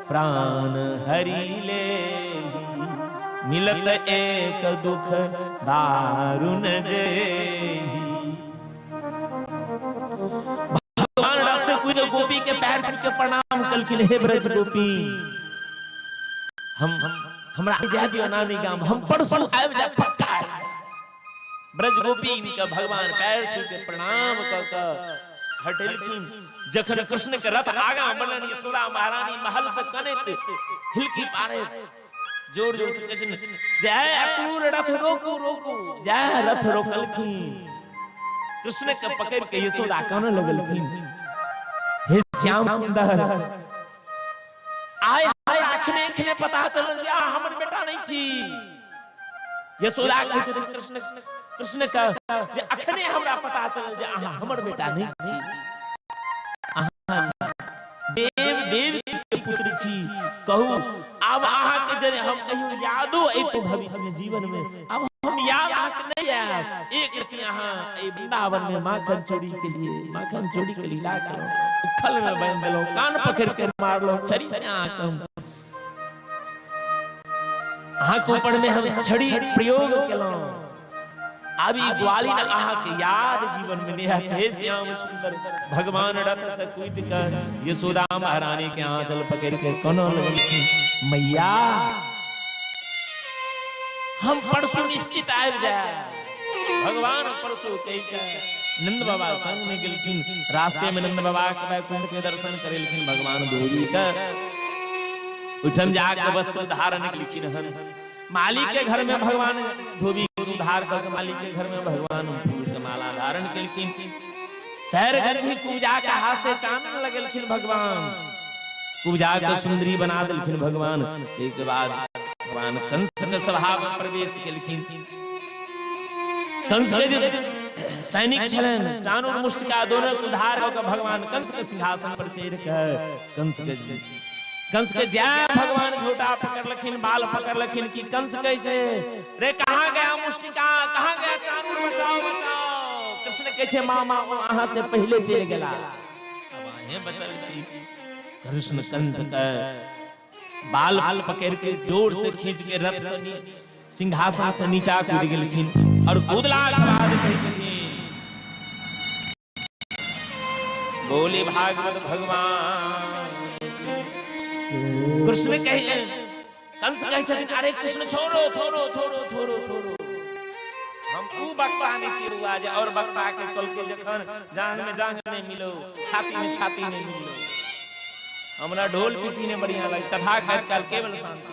प्राण हरि ले, मिलत एक दुख दारुण जेहि। भगवान रस से कूद गोपी के पैर छू के प्रणाम कलखिन, हे ब्रज गोपी, हम हमरा जाय दियो नानी गाम, हम परसों आबि जायब, पक्का आबि जायब। ब्रज गोपी इनका भगवान पैर छू के प्रणाम क के हटेलखिन। जखन कृष्ण के रथ आगा बनल, यशोदा महारानी महल से कनैत हिलकी पारे जोर जोर से कहै छथिन, जय अक्रूर रथ रोकू रोकू। जय रथ रोकलखिन, कृष्ण के पकड़ के यशोदा कानऽ लगलखिन, हे श्याम सुंदर, आय आय अखने अखने पता चलल जे अहाँ हमर बेटा नहीं छी। यशोदा कहै छथिन कृष्ण कृष्ण के जे अखने हमरा पता चलल जे अहाँ हमर बेटा नहीं छी, अहाँ देव देव के पुत्र छी। कहू आब अहाँके जे हम कहियो यादो अयतौ भविष्य में जीवन में, आब हम याद अहाँके नहीं आयब। एक रति अहाँ एहि वृंदावन में माखन चोरी के लिए, माखन चोरी के लीला केलहुँ, उखल में बान्हि देलहुँ, कान पकड़ के मारलहुँ, छड़ी से अहाँके हम अहाँके ऊपर में हम छड़ी प्रयोग केलहुँ। आब ई ग्वालिन अहाँके याद जीवन में नहीं आयत। हे श्याम सुंदर, भगवान रथ से कूद कर यशोदा महारानी के आंचल पकड़ के कोनो लगलखिन, मैया हम परसों निश्चित आबि जाए। भगवान परसों कहि के नंद बाबा संग में गेलखिन। रास्ते में नंद बाबा के वैकुंठ के दर्शन करेलखिन भगवान धोबी के ओहिठाम जाके वस्त्र धारण केलखिन हन। मालिक के घर में भगवान धोबी के उद्धार कऽ के मालिक के घर में भगवान फूल के माला धारण केलखिन। सैर गर्भी कुबजा के हाथ से चानन लगेलखिन भगवान, कुबजा के सुंदरी बना देलखिन भगवान। एक बाद भगवान कंस के सभा में प्रवेश केलखिन। कंस के जे सैनिक छलनि, चानूर मुष्टिका दोनों के उद्धार कऽ के भगवान कंस के सिंहासन पर चढ़ि के कंस के जय भगवान झोटा पकड़लखिन, बाल पकड़लखिन कि कंस कहै छै, रे कहाँ गया मुष्टिका, कहाँ गया चानूर, बचाओ बचाओ। कृष्ण कहै छै, मामा ओ अहाँ से पहिले चलि गेला, अब अहें बचल छी। कृष्ण कंस के बाल पकड़ के जोर से खींच के रथ से सिंहासन से नीचा कूद गेलखिन और कूदला के बाद कहै छथिन, बोले भागवत भगवान। कृष्ण कहे, कंस कहे छथिन, अरे कृष्ण छोड़ो छोड़ो छोड़ो छोड़ो छोड़ो, हम ऊ बक्ता नहीं छी रुआ जे और बक्ता के कल के जखन जांग में जांग नहीं मिलो, छाती में छाती नहीं मिलो, हमरा ढोल पीपी ने बढ़िया लगे, कथा कहत काल केवल शांति,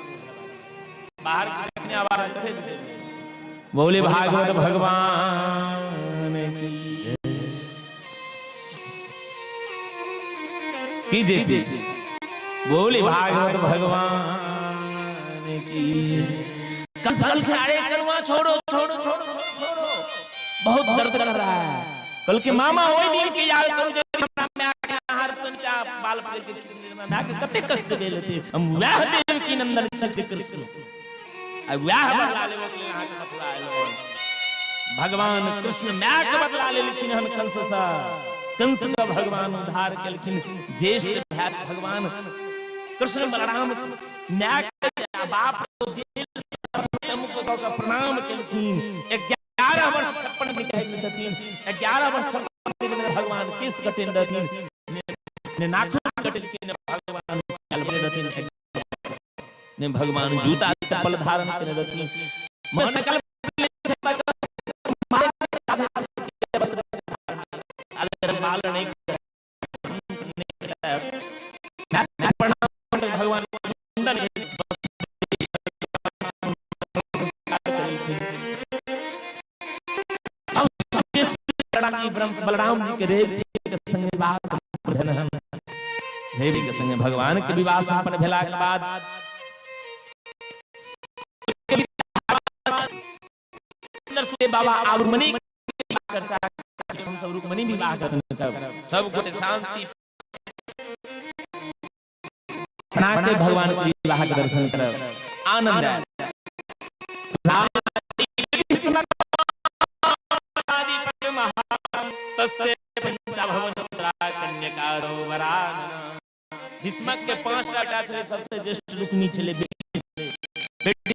बाहर के जखने आवाज कथे बिसरि। बोले भागवत भगवान की जय। बोले भागवत भगवान की। कल अरे कलवा छोड़ो छोड़ो छोड़ो छोड़ो, बहुत दर्द कर रहा है। कल के मामा ओहि दिन के याद करू जे हमरा माय के हार संचा बाल पकड़ के माय के कते कष्ट भेल हेतै। हम वएह देव की नंदन छथि कृष्ण, आ वएह बदला लेबऽ के लेल अहाँके मथुरा एलहुँ। भगवान कृष्ण माय के बदला लेलखिन हन कंस सँ। कंस के भगवान उद्धार केलखिन। ज्येष्ठ भाय भगवान कृष्ण बलराम माय के बाप जेल से प्रणाम केलखिन। 11 वर्ष छथिन। 11 वर्ष भगवान केश कटेने रहथिन, ने नाखून कटेलखिन, ने भगवान रहथिन, ने भगवान जूता चप्पल धारण केने रहथिन। मन बाल नहीं भगवान बलराम जी के रेवती के संग विवाह संपन्न भेल। रेवती के संग भगवान के विवाह संपन्न भेला के बाद बाबा आब रुक्मणी चर्चा, हम सब रुक्मणी विवाह करब, सब गोटे शांति बना के भगवान के विवाह के दर्शन करब, आनंद आयल। भीष्मक के 5टा बेटा छलै, सबसे ज्येष्ठ रुक्मी छलै। बेटी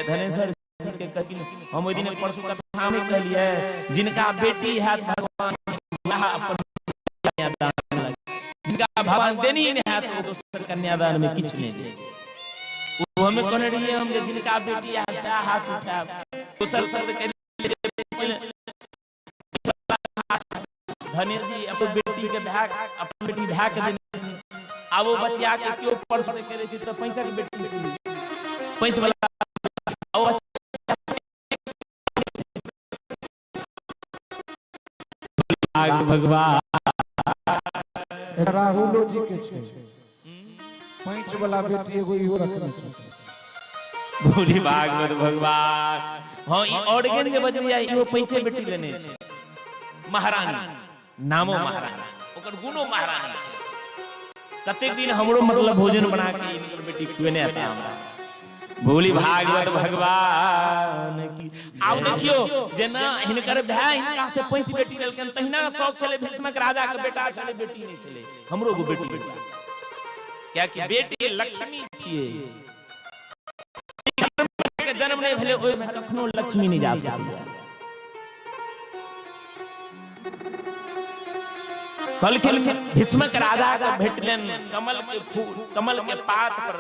धनेश्वर जी के कहथिन, हम ओहि दिन परसू कथा में कहलियै, जिनका बेटी हैत भगवान अपन कन्यादान, जिनका भगवान देनी नहि हैत ओ दोसर कन्यादान में किछु नहि दे। ओ हमें कहने रहियै हम जे जिनका बेटी हैत सएह हाथ उठायब। दोसर शब्द धनेश जी अपन बेटी के भाय, अपन बेटी भाय के देने, आब ओ बचिया के केओ परसू करै छै तऽ पैंचक बेटी छै, पैंच वाला भगवान। राहुलो जी के छै पैंच वाला बेटी एगो, इहो रखने छै। भोली भागवत भगवान। हाँ, ई ऑर्गन जे बजबैया इहो पैंचे बेटी लेने छै। महारानी नामो महारानी, ओकर गुणो महारानी छै। कतेक दिन हमरो मतलब भोजन बना के इनकर बेटी खुएने आता हमरा। भोली भागवत भगवान की। आब देखियो, जेना हिनकर भाय हिनका से पैंच बेटी लेलकनि, तहिना शौक छलै भीष्मक राजा के बेटा छलै, बेटी नहि छलै, हमरो एगो बेटी। कियाकि बेटी लक्ष्मी छियै, के जन्म नहि भेलै ओहिमे कखनो लक्ष्मी नहि जा सकैए। कहलखिन भीष्मक राजा के भेटलनि कमल के फूल, कमल के पात पर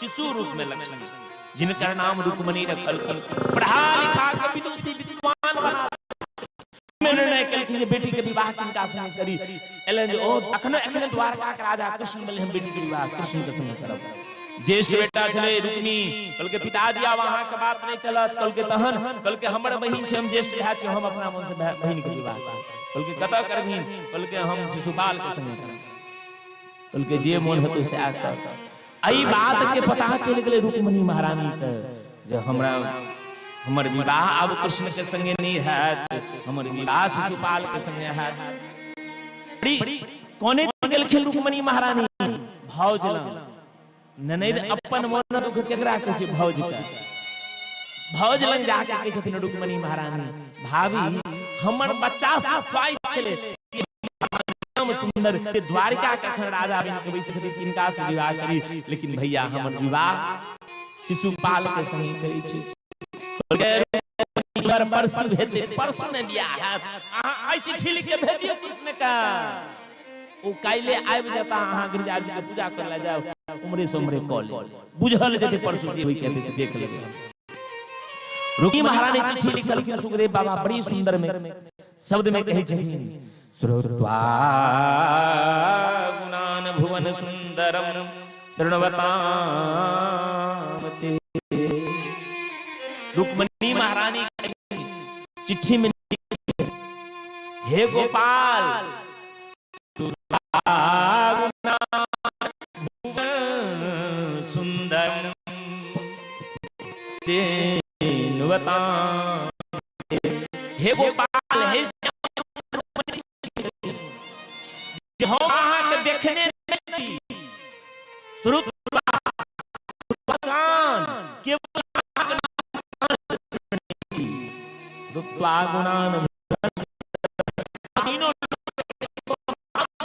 शिशु रूप में लक्ष्मी, जिनकर नाम रुक्मणी रखलखिन। पढ़ा लिखा के विदुषी विद्वान बना में निर्णय केलखिन जे बेटी के विवाह किनका संगे करी। एलन जे ओ अखने अखने द्वारका के राजा कृष्ण भेलै, हम बेटी के विवाह कृष्ण के संगे करब। ज्येष्ठ बेटा छलै रुक्मी, कहलकै पिताजी आब अहाँके बात नहि चलत। कहलकै तहन? कहलकै हमर बहिन छै, हम ज्येष्ठ भाय छी, हम अपना मन से बहिन के विवाह करब। कहलकै कतऽ करबही? कहलकै हम शिशुपाल के संगे करब। कहलकै जे मोन हेतौ सएह कर। एहि बात के पता चलि गेलै रुक्मणी महारानी के जे हमरा हमर विवाह आब कृष्ण के संगे नहि हैत, हमर विवाह शिशुपाल के संगे हैत। कोने गेलखिन रुक्मणी महारानी भाउज लग। ननैद अपन मन दुख केकरा कहै छै? भाउज के। भाउज लग जाके कहै छथिन रुक्मणी महारानी, भाभी हमर बच्चा ख्वाहिश छलै कि श्याम सुंदर द्वारिका के अखन राजा बनि के बैसल छथिन, तिनका से विवाह करी, लेकिन भैया हमर विवाह शिशुपाल के संगे करै छै। परसू हेतै, परसू ने बियाह हैत। अहाँ आइ चिट्ठी लिख के भेजियौ कृष्ण के, ओ काल्हि आबि जेता, अहाँ गिरिजा जी के पूजा करै लए जाउ, उम्रे से उम्रे कऽ लेब, बुझल जेतै परसू जे होई के हेतै से देख लेबै। रुक्मिणी महारानी चिट्ठी लिखलखिन सुखदेव बाबा बड़ी सुंदर में शब्द में कहै छथिन, श्रुत्वा गुणान भुवन सुंदरम शृण्वताम ते। रुक्मणी महारानी चिट्ठी में, हे गोपाल, भुवन सुंदरम शृण्वताम, हे गोपाल, हे हम अहाँके देखने नहि छी, श्रुत्वा कान केवल श्रुत्वा गुणान तीनों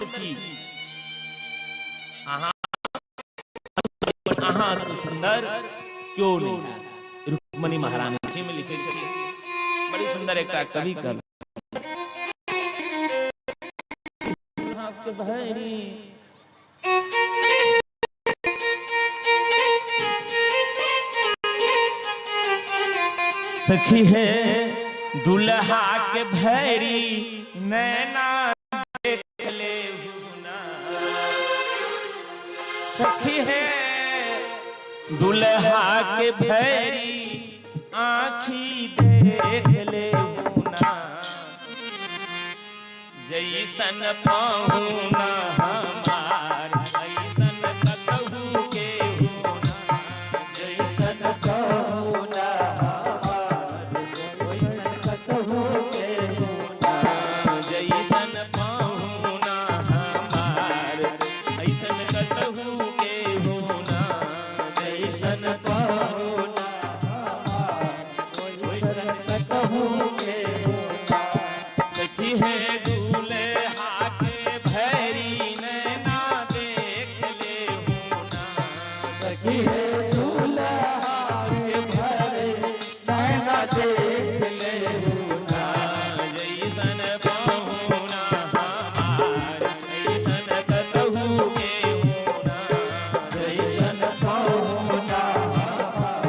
छी, अहाँ अहाँ सुंदर क्यों नहीं। रुक्मणी महारानी में लिखे छथिन बड़ी सुंदर एकटा कवि कहल भैरी सखी है दुल्हा के भैरी नैना देख ले हुना। सखी है दुल्हा के भैरी आँखी देख ले हुना। जैसन पहुना हमार ऐसन कतहु के होना। जैसन पहुना हमार ऐसन कतहु के होना। जैसन पहुना हमार ऐसन कतहु के होना। जैसन पहुना हमार ऐसन कतहु के होना। सखी है दूल्हा के भैरी नैना देख ले होना। सखी है दूल्हा के भैरी नैना देख ले होना। जैसन पहुना हमार ऐसन कतहु के होना। जैसन पहुना हमार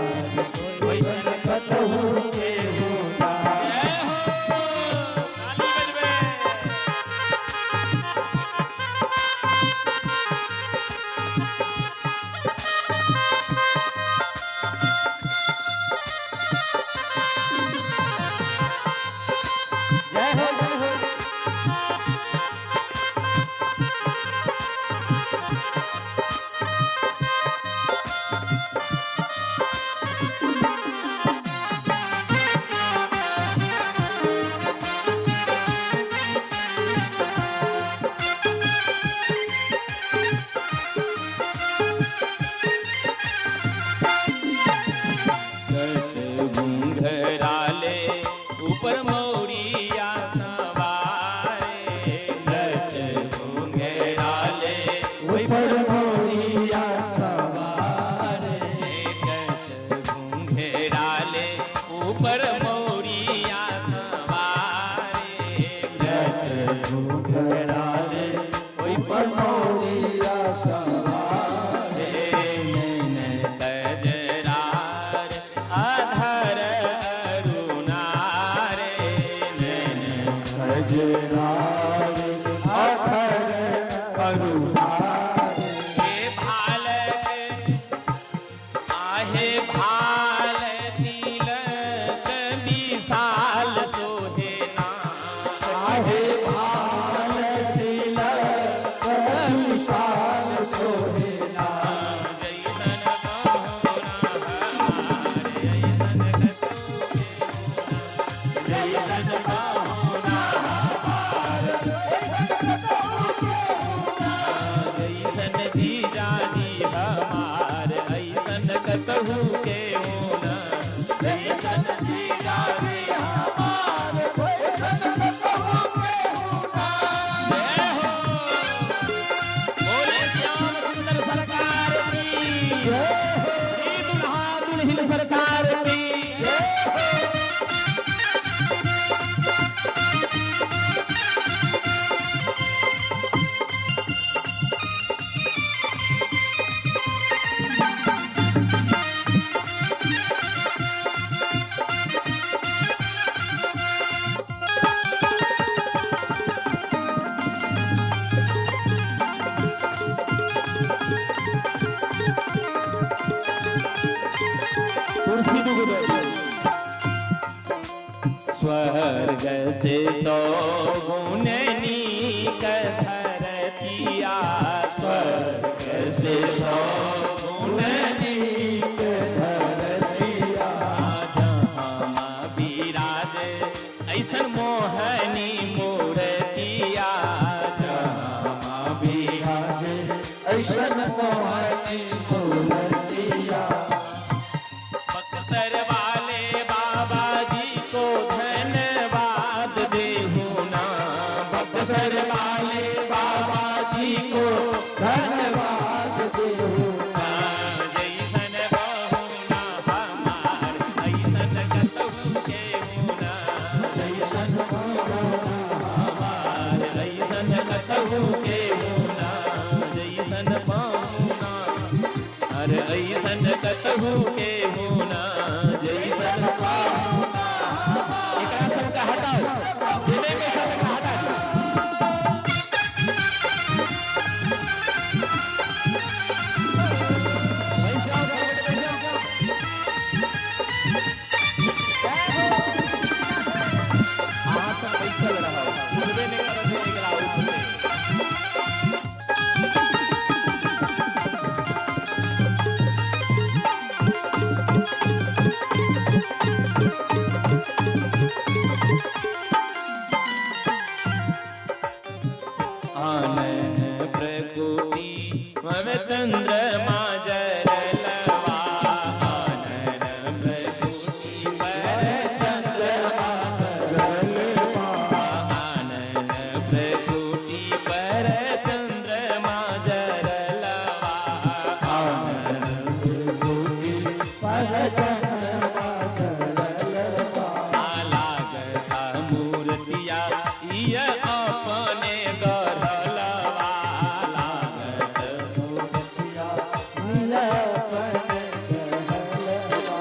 ऐसन कतहु के होना। जय हो, ताली बजबे। जय हो, जय हो। गच घुंघराले ऊपर मौरिया सवारे। गच घुंघराले ऊपर मोरिया सवारे। गच घुंघराले ऊपर मौरिया सवारे। गच घुंघराले ऊपर मोरिया सवारे। कजरार अधर अरुणारे। नैन खजरारे अधर अरुणारे। हे भालक आहे भाल तिलक विशाल सोहेना। आहे भाल तिलक विशाल सोहेना। जैसन पहुना हमारे ऐसन कतहु के होना। जैसन पहुना हमारे जैसन जीजा जी हमार ऐसन कतहु के होना। जैसन जीजा जी हमार ऐसन कतहु के होना। जय हो, बोले श्याम सुंदर सरकार की। श्री दुल्हा दुल्हन सरकार की। कुर्सी दुगो। स्वर्ग से सौ गुण नीक धरतिया। स्वर्ग से सौ गुण नीक धरतिया। जहाँ विराज ऐसन मोहनी मूर्तिया। जहाँ विराजे ऐसन मोहनी मूर्तिया। बक्सर वाले बाबा जी को धन्यवाद देहु ना। बक्सर वाले बाबा जी को धन्यवाद देहु। जैसन बहुना हमार ऐसन कतहु के होना। बैसल रहब, उठबे नहि करब जे अगिला उठतै। आनन प्रकुति मम चंद्रमा जरलवा, आनन प्रकुति पर चंद्रमा जरलवा, आनन प्रकुति पर चंद्रमा जरलवा, आनन प्रकुति पर चंद्रमा जरलवा। लागता मूर्तिया इय अपने गढ़लवा, लागत मूर्तिया मिलपन गढ़लवा।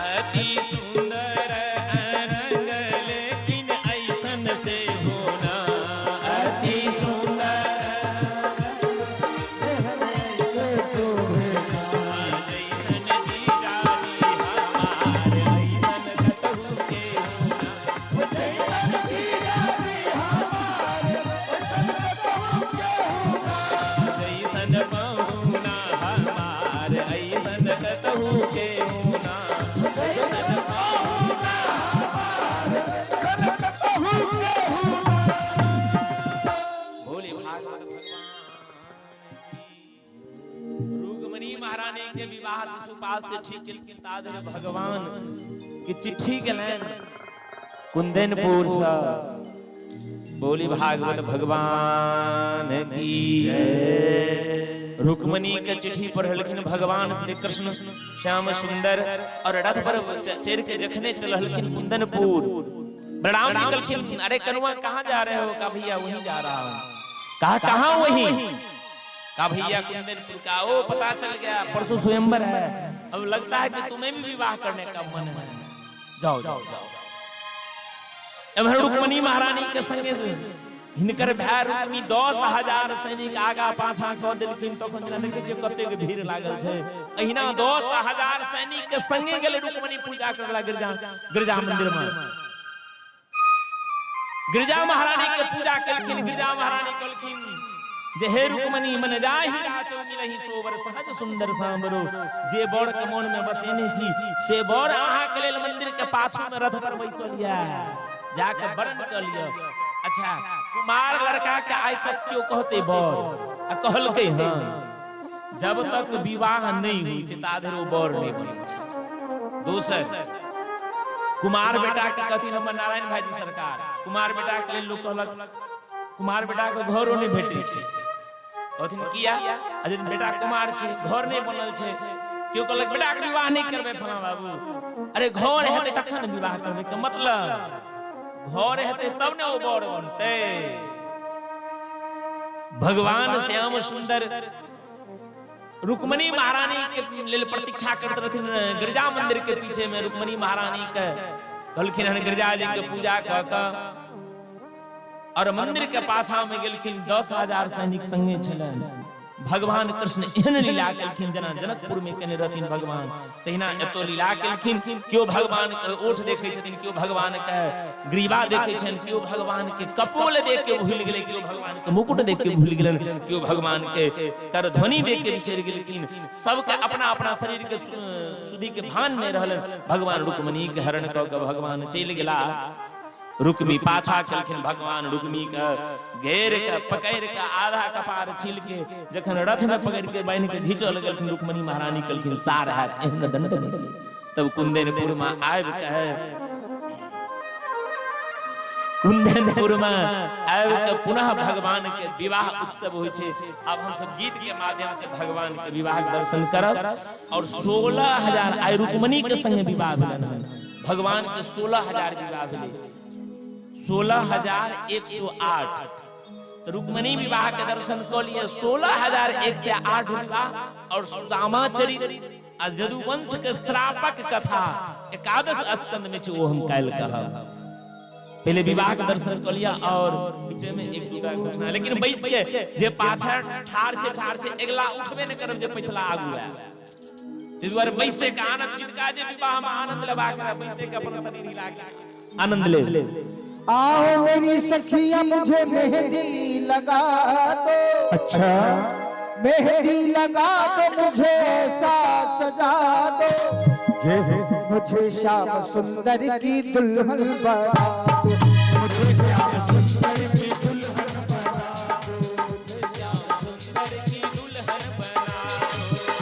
अति सुंदर अरंग लेकिन ऐसन से होना, अति सुंदर से शोभना। जैसन जीजाजी हमार ऐसन कतहु के होना। जैसन जीजाजी हमार ऐसन कतहु के होना। जैसन पहुना हमार ऐसन कतहु के होना। जैसन पहुना हमार ऐसन कतहु के होना। भोले भागवत भगवान की। रुक्मणी महारानी के विवाह शिशुपाल से ठीक केलखिन, ताधरि भगवान के चिट्ठी गेलनि कुंदनपुर से। बोली भागवत भगवान की। रुक्मणी के चिट्ठी पढ़लखिन भगवान श्री कृष्ण श्याम सुंदर और रथ पर चढ़ के जखने चललखिन कुंदनपुर, बलराम जी कहलखिन अरे कनुआ कहाँ जा रहे हो? का भैया वहीं जा रहा हूँ। कहा कहाँ वहीं? का भैया कुंदनपुर का। ओ पता चल गया परसों स्वयंवर है, अब लगता है कि तुम्हें भी विवाह करने का मन है, जाओ जाओ जाओ। एम्हर रुक्मणी महारानी के संगे से हिनकर भाय रुक्मी 10,000 सैनिक आगा पाछा कऽ देलखिन। तखन जेना देखै छियै कतेक भीड़ लागल छै, अहिना 10,000 सैनिक के संगे गेलै रुक्मणी पूजा करे ला गिरजा गिरजा मंदिर में। गिरजा महारानी के पूजा केलखिन। गिरजा महारानी कहलखिन जे हे रुक्मणी मन जाहि राचो मिलहि सोबर सहज सुंदर सांबरो, जे बर के मन में बसेने छी से बर अहाँ के लेल मंदिर के पाछू में रथ पर बैसल या, जाके वरण कर लियो। अच्छा कुमार लड़का के आइ तक क्यों कहते बर आ कहलकै हाँ, जब तक विवाह नहीं हुई छै ता धरि ओ बर नहीं बनै छै। दोसर कुमार बेटा के कहथिन हमर नारायण भाईजी सरकार, कुमार बेटा के लेल लोग कहलक कुमार बेटा के घरो नहीं भेटै छै। कहथिन किया? आ यदि बेटा कुमार छै घर नहीं बनल छै, केओ कहलक बेटा के विवाह नहीं करबै फलां बाबू, अरे घर हेतै तखन विवाह करबै के मतलब घर हेतै तब ने ओ बर बनतै। भगवान श्याम सुंदर रुक्मणी महारानी के लेल प्रतीक्षा करत रहथिन गिरजा मंदिर के पीछे में। रुक्मणी महारानी के कहलखिन हन गिरजा जी के पूजा कऽ कऽ और मंदिर के पाछा में गेलखिन, 10,000 सैनिक संगे छलनि। भगवान कृष्ण एहन लीला केलखिन जेना जनकपुर में केने रहथिन भगवान, तहिना एतो लीला केलखिन। केओ भगवान के ओठ देखै छथिन, केओ भगवान के ग्रीवा देखै छनि, केओ भगवान के कपोल देख के भूलि गेलै, केओ भगवान के मुकुट देख के भूलि गेलनि, केओ भगवान के करध्वनि देख के बिसरि गेलखिन। सबके अपना अपना शरीर के सुधि के भान नहि रहलनि। भगवान रुक्मणी के हरण कऽ के भगवान चलि गेला। रुक्मी पाछा केलखिन भगवान, रुक्मी के घेर के पकड़ के आधा कपार छील के जखन रथ में पकड़ के बान्हि के घींचऽ लगलखिन, रुक्मणी महारानी कहलखिन सार हैत एहन दंड नहि दिअ। तब कुंदनपुर में आबि के कुंदनपुर में आबि के पुनः भगवान के विवाह उत्सव होइ छै। आब हम सब गीत के माध्यम से भगवान के विवाह के दर्शन करब। और 16,000 आइ रुक्मणी के संगे विवाह भेलनि हन, भगवान के 16,000 विवाह भेलै, 16,108। तो रुक्मणी विवाह के दर्शन कऽ लिए, 16,108 विवाह। और सुदामा चरित आ यदुवंश के श्रापक कथा एकादश स्कंद में छै, ओ हम काल्हि कहब। पहले विवाह के दर्शन कऽ लिया और बीचे में एक दूटा घोषणा, लेकिन बैस के जे पाछा ठार छै ठार छै, अगला उठबे नहि करब जे पिछला आगू आए। ताहि दुआरे बैसे के आनंद, जिनका जे विवाह में आनंद लेबाक रहै बैसे के अपन शरीर हिला के आनंद ले। आओ मेरी सखिया मुझे मेहंदी लगा दो। अच्छा। मेहंदी लगा दो, मुझे ऐसा सजा दो। जय हो। मुझे श्याम सुंदर की दुल्हन बना दो। मुझे श्याम सुंदर की दुल्हन बना दो। सुंदर की दुल्हन बना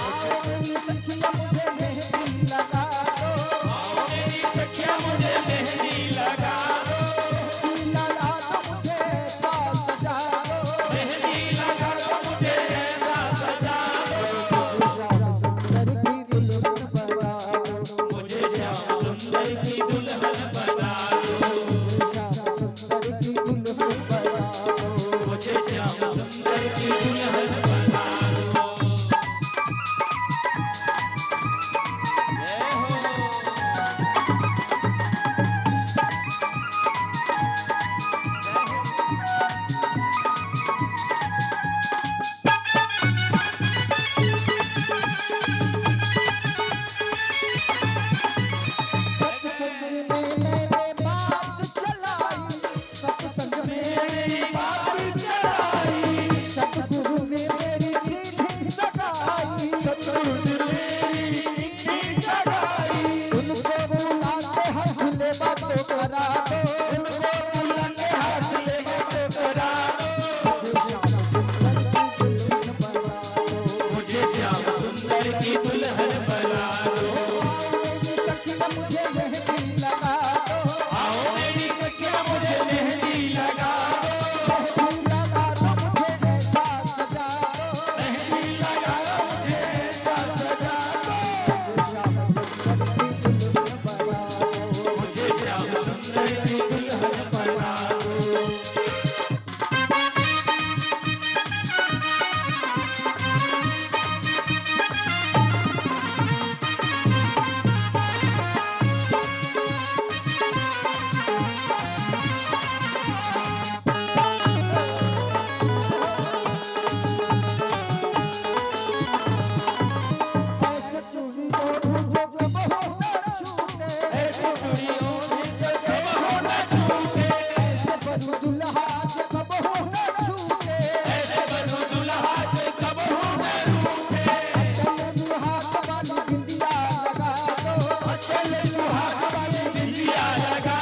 आओ मेरी सखिया मुझे मेहंदी लगा दो। दो। मेरी सखिया मुझे मेहंदी लगा दो। मेहंदी लगा दो, मुझे ऐसा सजा दो। मेहंदी लगा दो, मुझे ऐसा सजा दो। श्याम सुंदर की दुल्हन बना दो। मुझे श्याम सुंदर की दुल्हन बना दो। श्याम सुंदर की दुल्हन बना दो। मुझे श्याम सुंदर की दुल्हन बना दो। जय हो। सत्संग में मैंने बात चलाई, सत्संग में मेरी बात चलाई, सतगुरु ने मेरी दीधी सगाई। सतगुरु मेरी इतनी सगाई। उनको बुला के हाथ ले बातों करा दो। उनको बुला के हाथ ले बातों करा दो। मुझे श्याम सुंदर की दुल्हन बना दो। मुझे श्याम सुंदर की दुल्हन बना दो। आओ मेरी सखिया मुझे मेहंदी लगा दो। आओ मेरी सखिया मुझे मेहंदी लगा दो। मेहंदी लगा दो, मुझे ऐसा सजा दो। मेहंदी लगा दो, मुझे ऐसा सजा दो। मुझे श्याम सुंदर की दुल्हन बना दो। मुझे श्याम सुंदर की दुल्हन बना दो। ऐसे चूड़ी ओढ़ूं जो कबहू न छूटे। ऐसी चूड़ी ओढ़ी जो कबहू न छूटे। ऐसे बनूं दुल्हा जो कबहू न छूटे। ऐसे बनूं दुल्हा जो कबहू न रूठे। चल हाथ वाली बिंदिया लगा दो। चल सुहाग वाली बिंदिया लगा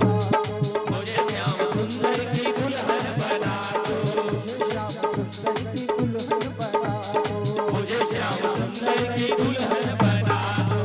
दो। मुझे श्याम सुंदर की दुल्हन बना दो। मुझे श्याम सुंदर की दुल्हन बना दो। मुझे श्याम सुंदर की दुल्हन बना दो। मुझे श्याम सुंदर की दुल्हन बना दो।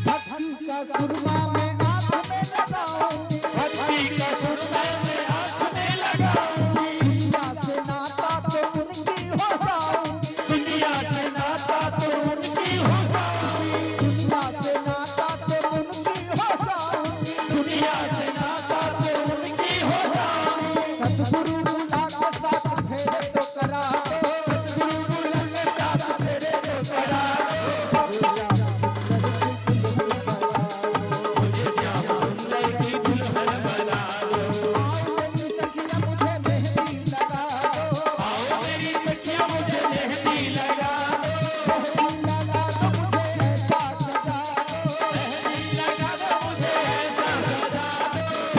भक्ति का सुरमा मैं आँख में लगाऊंगी। भक्ति का सुरमा मैं आँख में लगाऊंगी। दुनिया से नाता तो उनकी हो जाऊंगी। दुनिया से नाता तो उनकी हो जाऊंगी। दुनिया से नाता तो उनकी हो जाऊंगी। दुनिया से नाता तो उनकी हो जाऊंगी। सतगुरु बुला के साथ फेरे तो करा दो। गुरु बुला के साथ फेरे तो करा दो। मुझे श्याम सुंदर की दुल्हन बना दो। मुझे श्याम सुंदर की दुल्हन बना दो। आओ मेरी सखिया मुझे मेहंदी लगा दो। आओ मेरी सखिया मुझे मेहंदी लगा दो। मेहंदी लगा दो, मुझे ऐसा सजा दो। मेहंदी लगा दो, मुझे ऐसा सजा दो।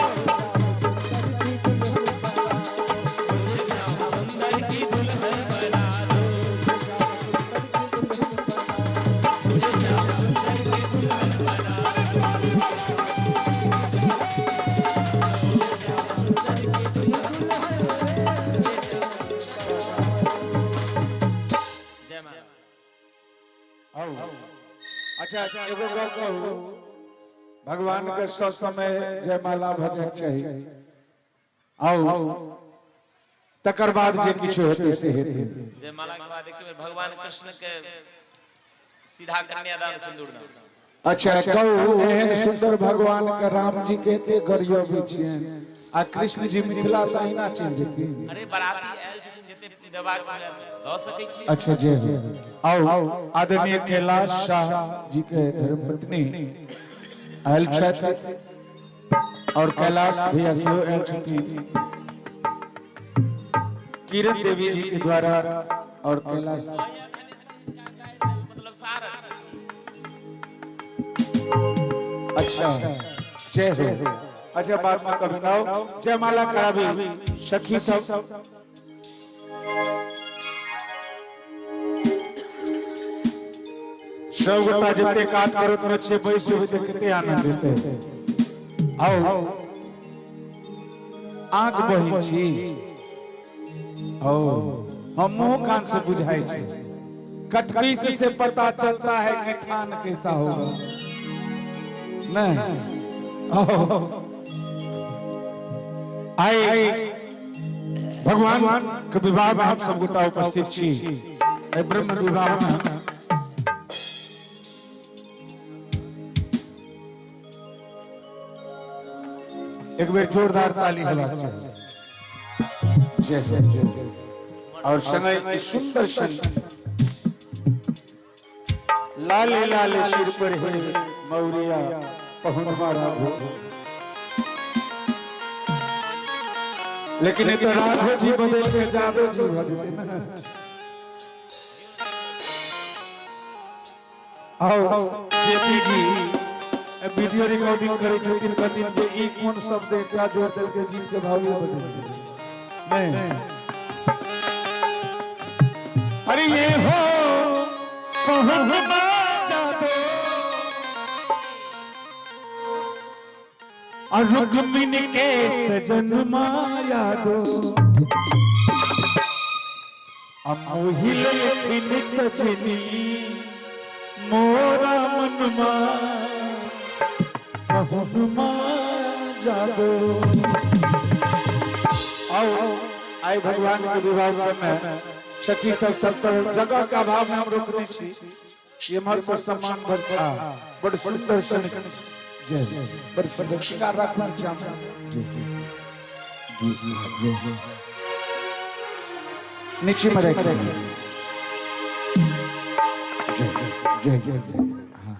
सुंदर की दुल्हन बना दो। मुझे श्याम सुंदर की दुल्हन बना दो। मुझे श्याम सुंदर की दुल्हन बना दो। मुझे श्याम सुंदर की दुल्हन बना दो। जय माता। आओ। अच्छा अच्छा, एगो गप कहू। भगवान के सब समय जयमाला भजन चाहिए। आओ, तकर बाद जे किछु हेतै से हेतै। जयमाला के बाद एक बेर भगवान कृष्ण के सीधा कन्यादान सिंदूर दान। अच्छा कहू, एहन सुंदर भगवान के राम जी के एते गरियबै छियनि आ कृष्ण जी मिथिला से अहिना चलि जेथिन। अरे बराती आयल छथिन। जते देबाक हुए दऽ सकै छी। अच्छा जय हो। आओ आदरणीय कैलाश शाह जी के धर्मपत्नी आयल छथि और कैलाश भैया सेहो आयल छथिन किरण देवी जी के द्वारा और कैलाश मतलब सारा छै। अच्छा जय हो। अच्छा बाद में कभी नाओ जयमाला कराबी सखी सब। सब गोटा जते काज करत रहै छियै बैस जेबै तऽ कते आनंद हेतै। आओ आँख बही छी। ओ हम मुंह कान से बुझाइ छी। कटपीस से पता चलता है कि थान कैसा होगा। नहीं आए भगवान के विवाह में हम सब गोटा उपस्थित छी। एहि ब्रह्म विवाह में एक बेर जोरदार ताली हेबाक चाही। जय जय जय जय। और संगे ई सुंदर सन लाले लाले सिर पर हे मौरिया पहुनवा राघो। लेकिन ये तो राघो जी बदल के जादव जी भ जेतै ना। आओ जेपी जी वीडियो रिकॉर्डिंग करे छथिन, कहथिन जे ई कोन शब्द एकरा जोड़ देलकै गीत के भाव बदल गेलै। नहीं अरे ये हो पहुनवा जादो और रुक्मिणी के सजन माया दो अमोहिल लेकिन सजनी मोरा मनमा पहुनमा जादो। आओ आए भगवान के विवाह समय सखी सब सब पर जगह के अभाव में हम रोकने छी। ये हमारे पर सम्मान बढ़ता बड़ सुंदर सन जय बड़ सुंदर श्रृंगार राखना चाहूं। जय जी जी जय जय। नीचे में रख जय जय जय जय। हाँ हाँ।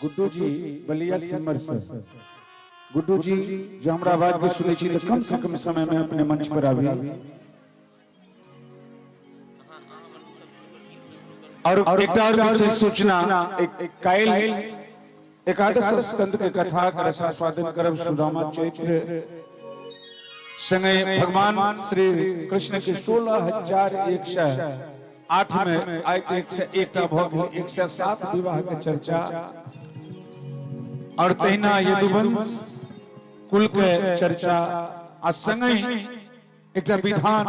गुड्डू जी बलिया सिमर से गुड्डू जी जो हमरा आवाज के सुनै छी तऽ कम से कम समय में अपने मंच पर आबी। और एकटा और विशेष सूचना, एक काल्हि एकादश स्कंद के कथा के रसास्वादन करब सुदामा चरित्र संगे भगवान श्री कृष्ण के 16,108 में आइ के 101टा भऽ गेल 107 विवाह के चर्चा और तहिना यदुवंश कुल के चर्चा आ संगहि एकटा विधान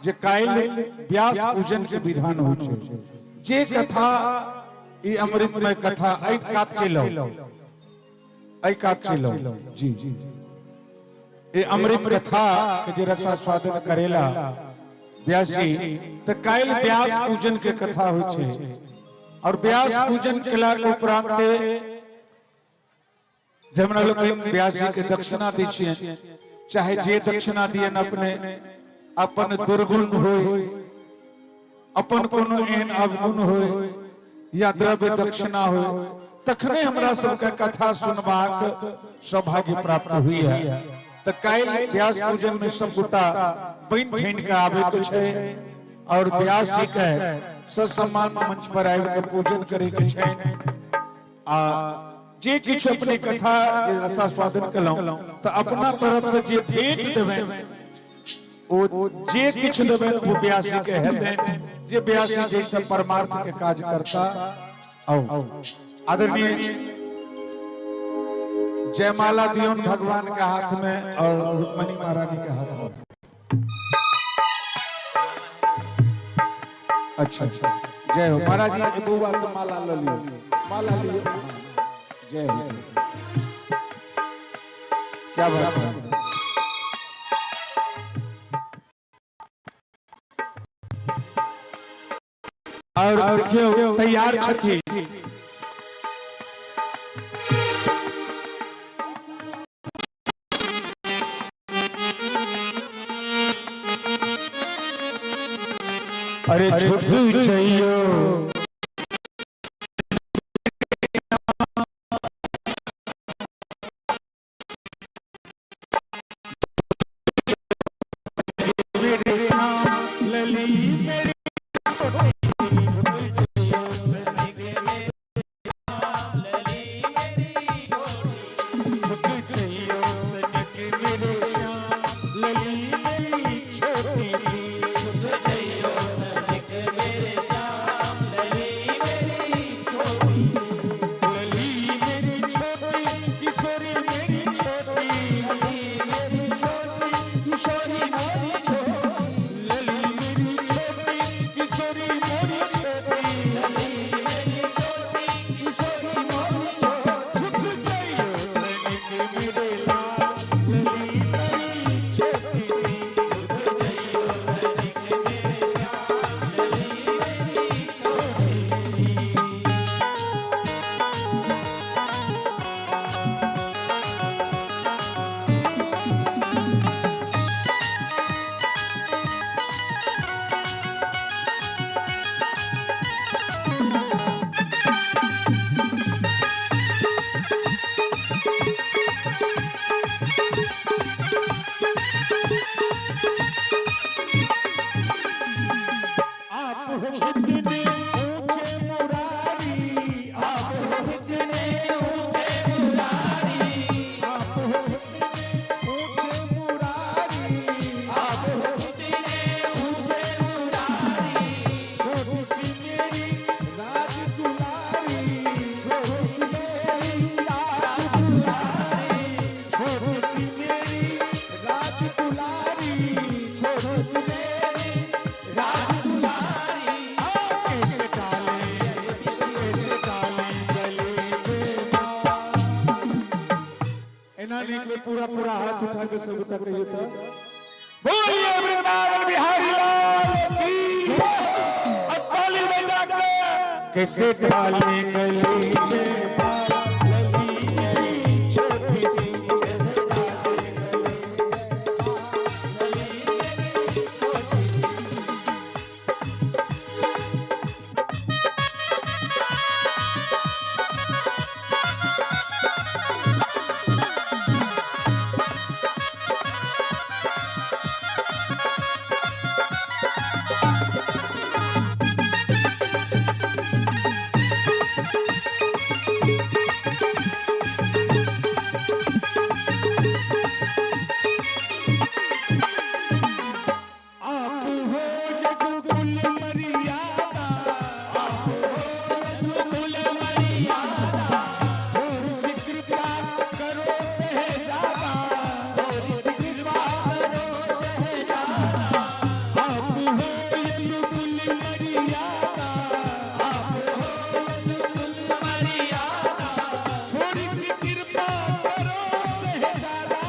जे काल्हि व्यास पूजन के विधान होइ छै। जे कथा ई अमृतमय कथा एहि कात चलि आउ, एहि कात चलि आउ। जी जी ये अमृत कथा के जे रसास्वादन करेला व्यास जी तऽ काल्हि व्यास पूजन के कथा होइ छै। और व्यास पूजन केला के उपरांत जे हमरा लोकनि व्यास जी के दक्षिणा दै छियनि, चाहे जे दक्षिणा दियनि अपने अपन दुर्गुण होय, अपन कोनो एहन अवगुण होय या द्रव्य दक्षिणा होय, तखने हमरा सबके कथा सुनबाक सौभाग्य प्राप्त हुई है। तऽ काल्हि व्यास पूजन में सब गोटा बनि ठनि के आबे के छै और व्यास जी के ससम्मान मंच पर आबि के पूजन करे के छै। आ जे किछु अपने कथा जे रसास्वादन केलहुँ तऽ अपना तरफ से जे भेंट देबै ओ जे किछु देबनि ओ व्यास जी के हेतनि, जे व्यास जी जैसे परमार्थ के काज करता। आओ आदरणीय जयमाला दियौन भगवान के हाथ में और रुक्मणी महारानी के हाथ में। अच्छा अच्छा, जय हो महाराज जी। बउआ से माला ल लियो, माला लियो, जय हो। क्या बात है। और देखियो तैयार छथि अरे झुक जइयो मेरे लली मेरी झुक जइयो तनिक मेरे श्याम लली मेरी छोटी सी, झुक जइयो तनिक मेरे श्याम लली मेरी छोटी, लली मेरी छोटी किशोरी मेरी छोटी, लली मेरी छोटी किशोरी मेरी छोटी, लली मेरी छोटी किशोरी मेरी छोटी, लली मेरी छोटी किशोरी मेरी छोटी, झुक जइयो तनिक मेरे लाल लली मेरी छोटी सी, झुक जइयो तनिक मेरे श्याम लली मेरी छोटी सी। आप हो कितने ऊंचे मुरारी, आप हो कितने ऊंचे मुरारी, आप हो कितने ऊंचे मुरारी, आप हो कितने ऊंचे मुरारी, छोटी सी मेरी राज दुलारी, छोटी सी मेरी राज दुलारी, छोटी सी मेरी राज दुलारी, छोटी सी मेरी राज दुलारी, कैसे डाले कैसे डाले गले में मार। एना निकले पूरा पूरा हाथ उठा के सब उठा कहिए तो बोलिए वृंदावन बिहारी लाल की अब ताली बजा के कैसे डाले गले में मार, लली मेरी छोटी सी, कैसे डाले गले में मार, लली मेरी छोटी सी। आप हो जगकुल मर्यादा, आप हो जगकुल मर्यादा, थोड़ी सी कृपा करो सहजादा, थोड़ी सी कृपा करो सहजादा, आप हो जगकुल मर्यादा, आप हो जगकुल मर्यादा, थोड़ी सी कृपा करो सहजादा,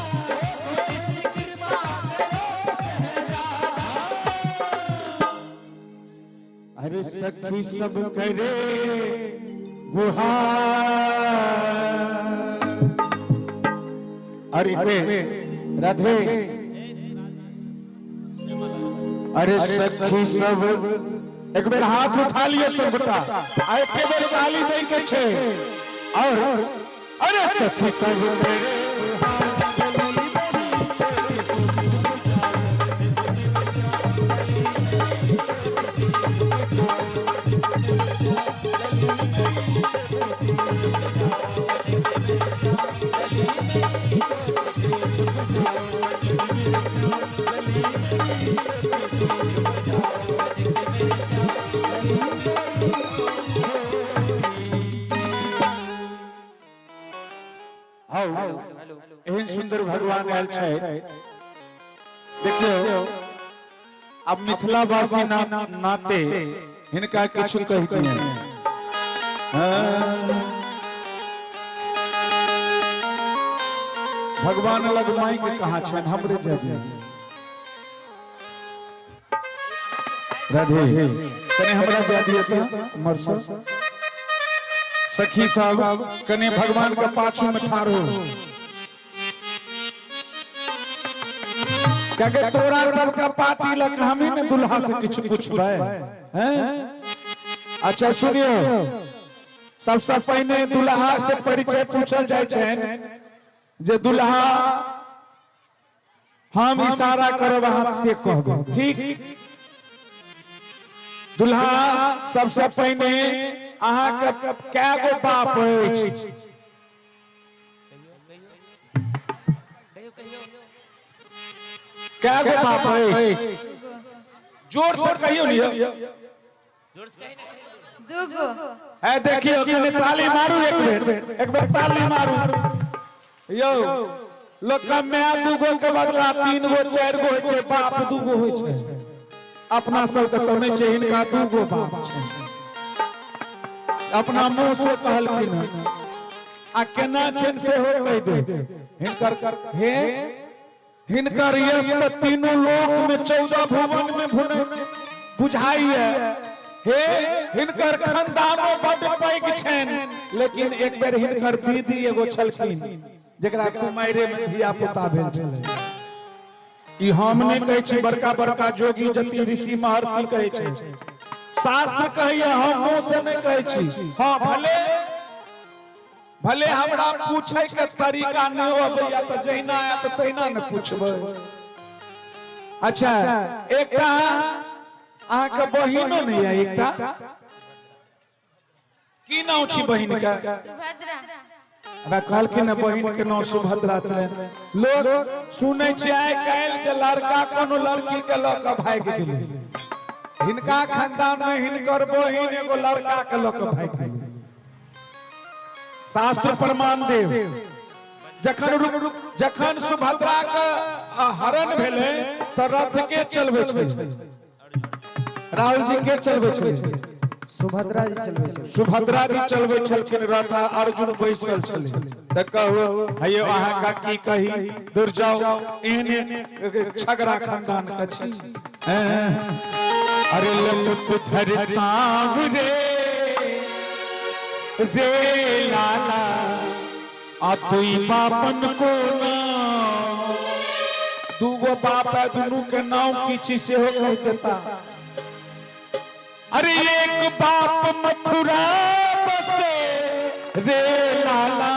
थोड़ी सी कृपा करो सहजादा। अरे सखी सब करे गुहार, अरे राधे, अरे सखी सब एक बेर हाथ उठा लिए सब गोटा, आ एक बेर ताली दे के छे। और अरे सखी सब करे गुहार, लली मेरी छोटी सी, आउ एहन सुंदर भगवान आयल छै। देखियौ, अब मिथिलावासी नाते हिनका किछु कहि दियनि। हाँ। भगवान लग माइक कहाँ छनि, हमरे जाबी। राधे, कने हमरा जा दियौ तऽ उमर से। सखी सब कने भगवान के पाछू में ठाढ़ हो। क्या तोरा सबका पार्टी लग हम ही ने दुल्हा से किछु पूछबै हैं? अच्छा सुनियो, सबसे पहिने दुल्हा से परिचय पूछल जाय छै जे दुल्हा हम इशारा करब हाथ से कहब, ठीक? दुल्हा सबसे पहिने अहाँ के कै गो बाप अछि? कै गो बाप अछि? जोर से कहियो लियो। दूगो। है देखियो, कने ताली मारू, एक बेर, एक बेर ताली मारू। यौ, लोक का माय दूगो के बदला 3 गो 4 गो होइ छै, बाप दूगो होइ छै। अपना सबके तऽ नहि छै, हिनका दूगो बाप छै। अपना मुंह से कहलखिन हन। आ केना छनि सेहो कहि दे। हिनकर हे हिनकर यश तऽ तीनों लोक में 14 भुवन में भुने बुझाइए। हे हिनकर खानदानो बड पैघ छनि, लेकिन एक बेर हिनकर दीदी एगो छलखिन जकरा कुमारे में धिया पुता भेल छलै। ई हम नहि कहै छी, बड़का बड़का जोगी जति ऋषि महर्षि कहै छै, शास्त्र कहैए, हम मुंह से नहि कहै छी। हाँ, भले भले हमरा पूछे के तरीका नहि अबैया तऽ जहिना आयत तहिना ने पूछबै। अच्छा, एकटा अहाँके बहिनो नहि यऽ? एकटा की नाम छी बहिन के? सुभद्रा। हमरा कहलखिन ने बहिन के नाम सुभद्रा छलै। लोग सुनै छै आइ काल्हि जे लड़का कोनो लड़की के लऽ कऽ भागि गेलै, हिनका खानदान में हिनकर बहिन एगो लड़का के लऽ कऽ भागि गेलै। शास्त्र प्रमाण देव। जखन सुभद्रा के हरण भेलै तऽ रथ के चलबै छलै? राहुल जी, के चलबै छलै? सुभद्रा जी चलबै छलै। सुभद्रा जी चलबै छलखिन रथ, आ अर्जुन बैसल छलै। तऽ कहू हयो, अहाँ की कही, दूर जाओ, एहने छगड़ा खानदान के छी। हैं? अरे लकुट धर सांवरे रे लाला, आ दुई बापन को नाम। दूगो बाप है, दुनू के नाम की छी सेहो कह देता। अरे एक बाप मथुरा बसे रे लाला,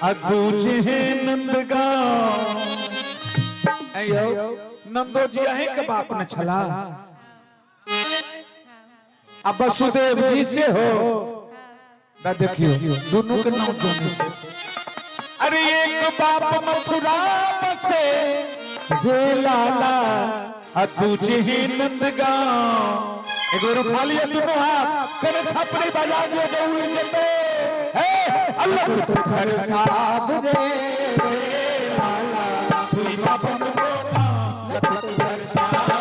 आ दूजे हैं नंदगांव। अयो नंदो जी अहीं के बाप ने छला, आ वसुदेव जी से हो ना। देखियो, दोनों के नाम जोने से। अरे एक बाप मथुरा बसे रे लाला, आ दूजे ही नंदगांव। एक बेर उठा लिया दोनों हाथ, कने थपड़ी बजा दियो जे उड़ जेते। हे अल्लाह घर साफ रे लाला, तुई बापन को लखत घर साफ।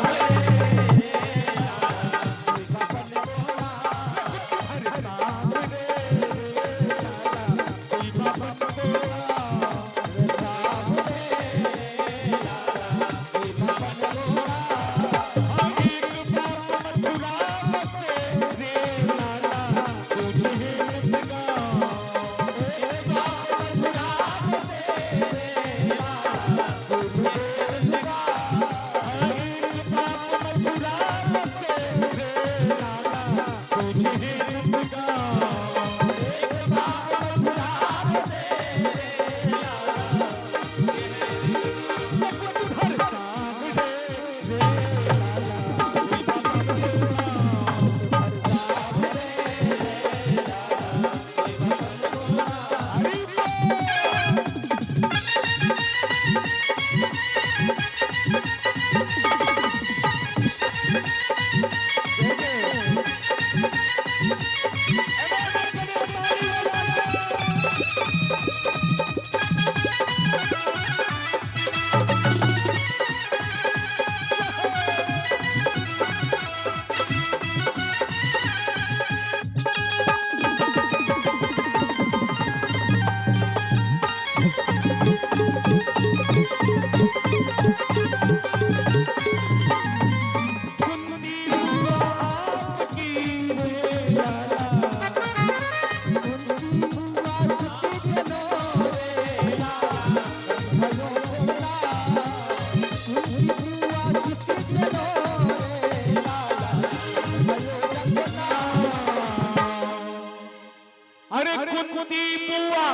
अरे कुंती बुआ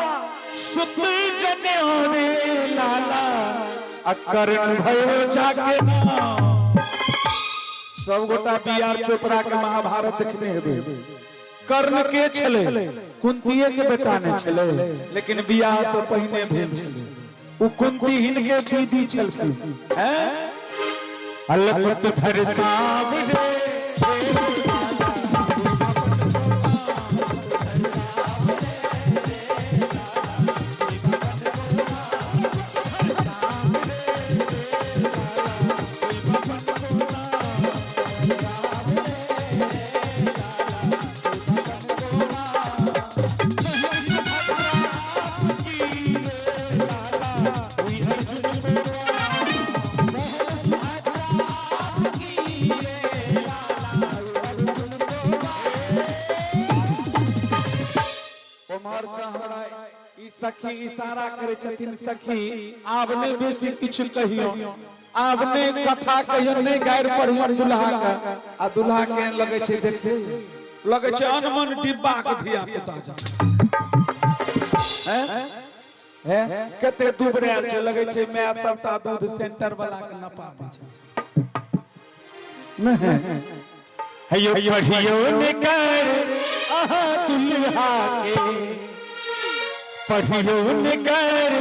सुत जन्यो रे लाला, आ कर्ण भयो जाके नाम। सब गोटा बी आर चोपड़ा के महाभारत देखने हेबै। कर्ण के छलै? कुंतीये के बेटा ने छलै, लेकिन बियाह से पहिने भेल छलै। उ कुंती हिनके दीदी छलखिन। हैं अलपत भर सावरे। उम्हर से हमरा ई सखी इशारा करै छथिन, सखी आब नहि बेसी किछु कहियो, आब नहि कथा कहियो, नहि गारि पढ़ियो दुल्हा के। आ दुल्हा के लगै छै, देखियो लगै छै अनमन डिब्बा के धिया पुता जा हैं कते दुबरायल छै, लगै छै माय सबटा दूध सेंटर वाला के नपा दै छै। नहीं हयो पढ़ियो ने कर आहा दुल्हा के, पढ़ियो ने कर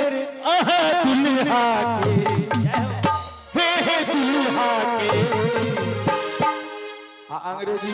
आहा दुल्हा के, हे हे दुल्हा के। आ अंग्रेजी।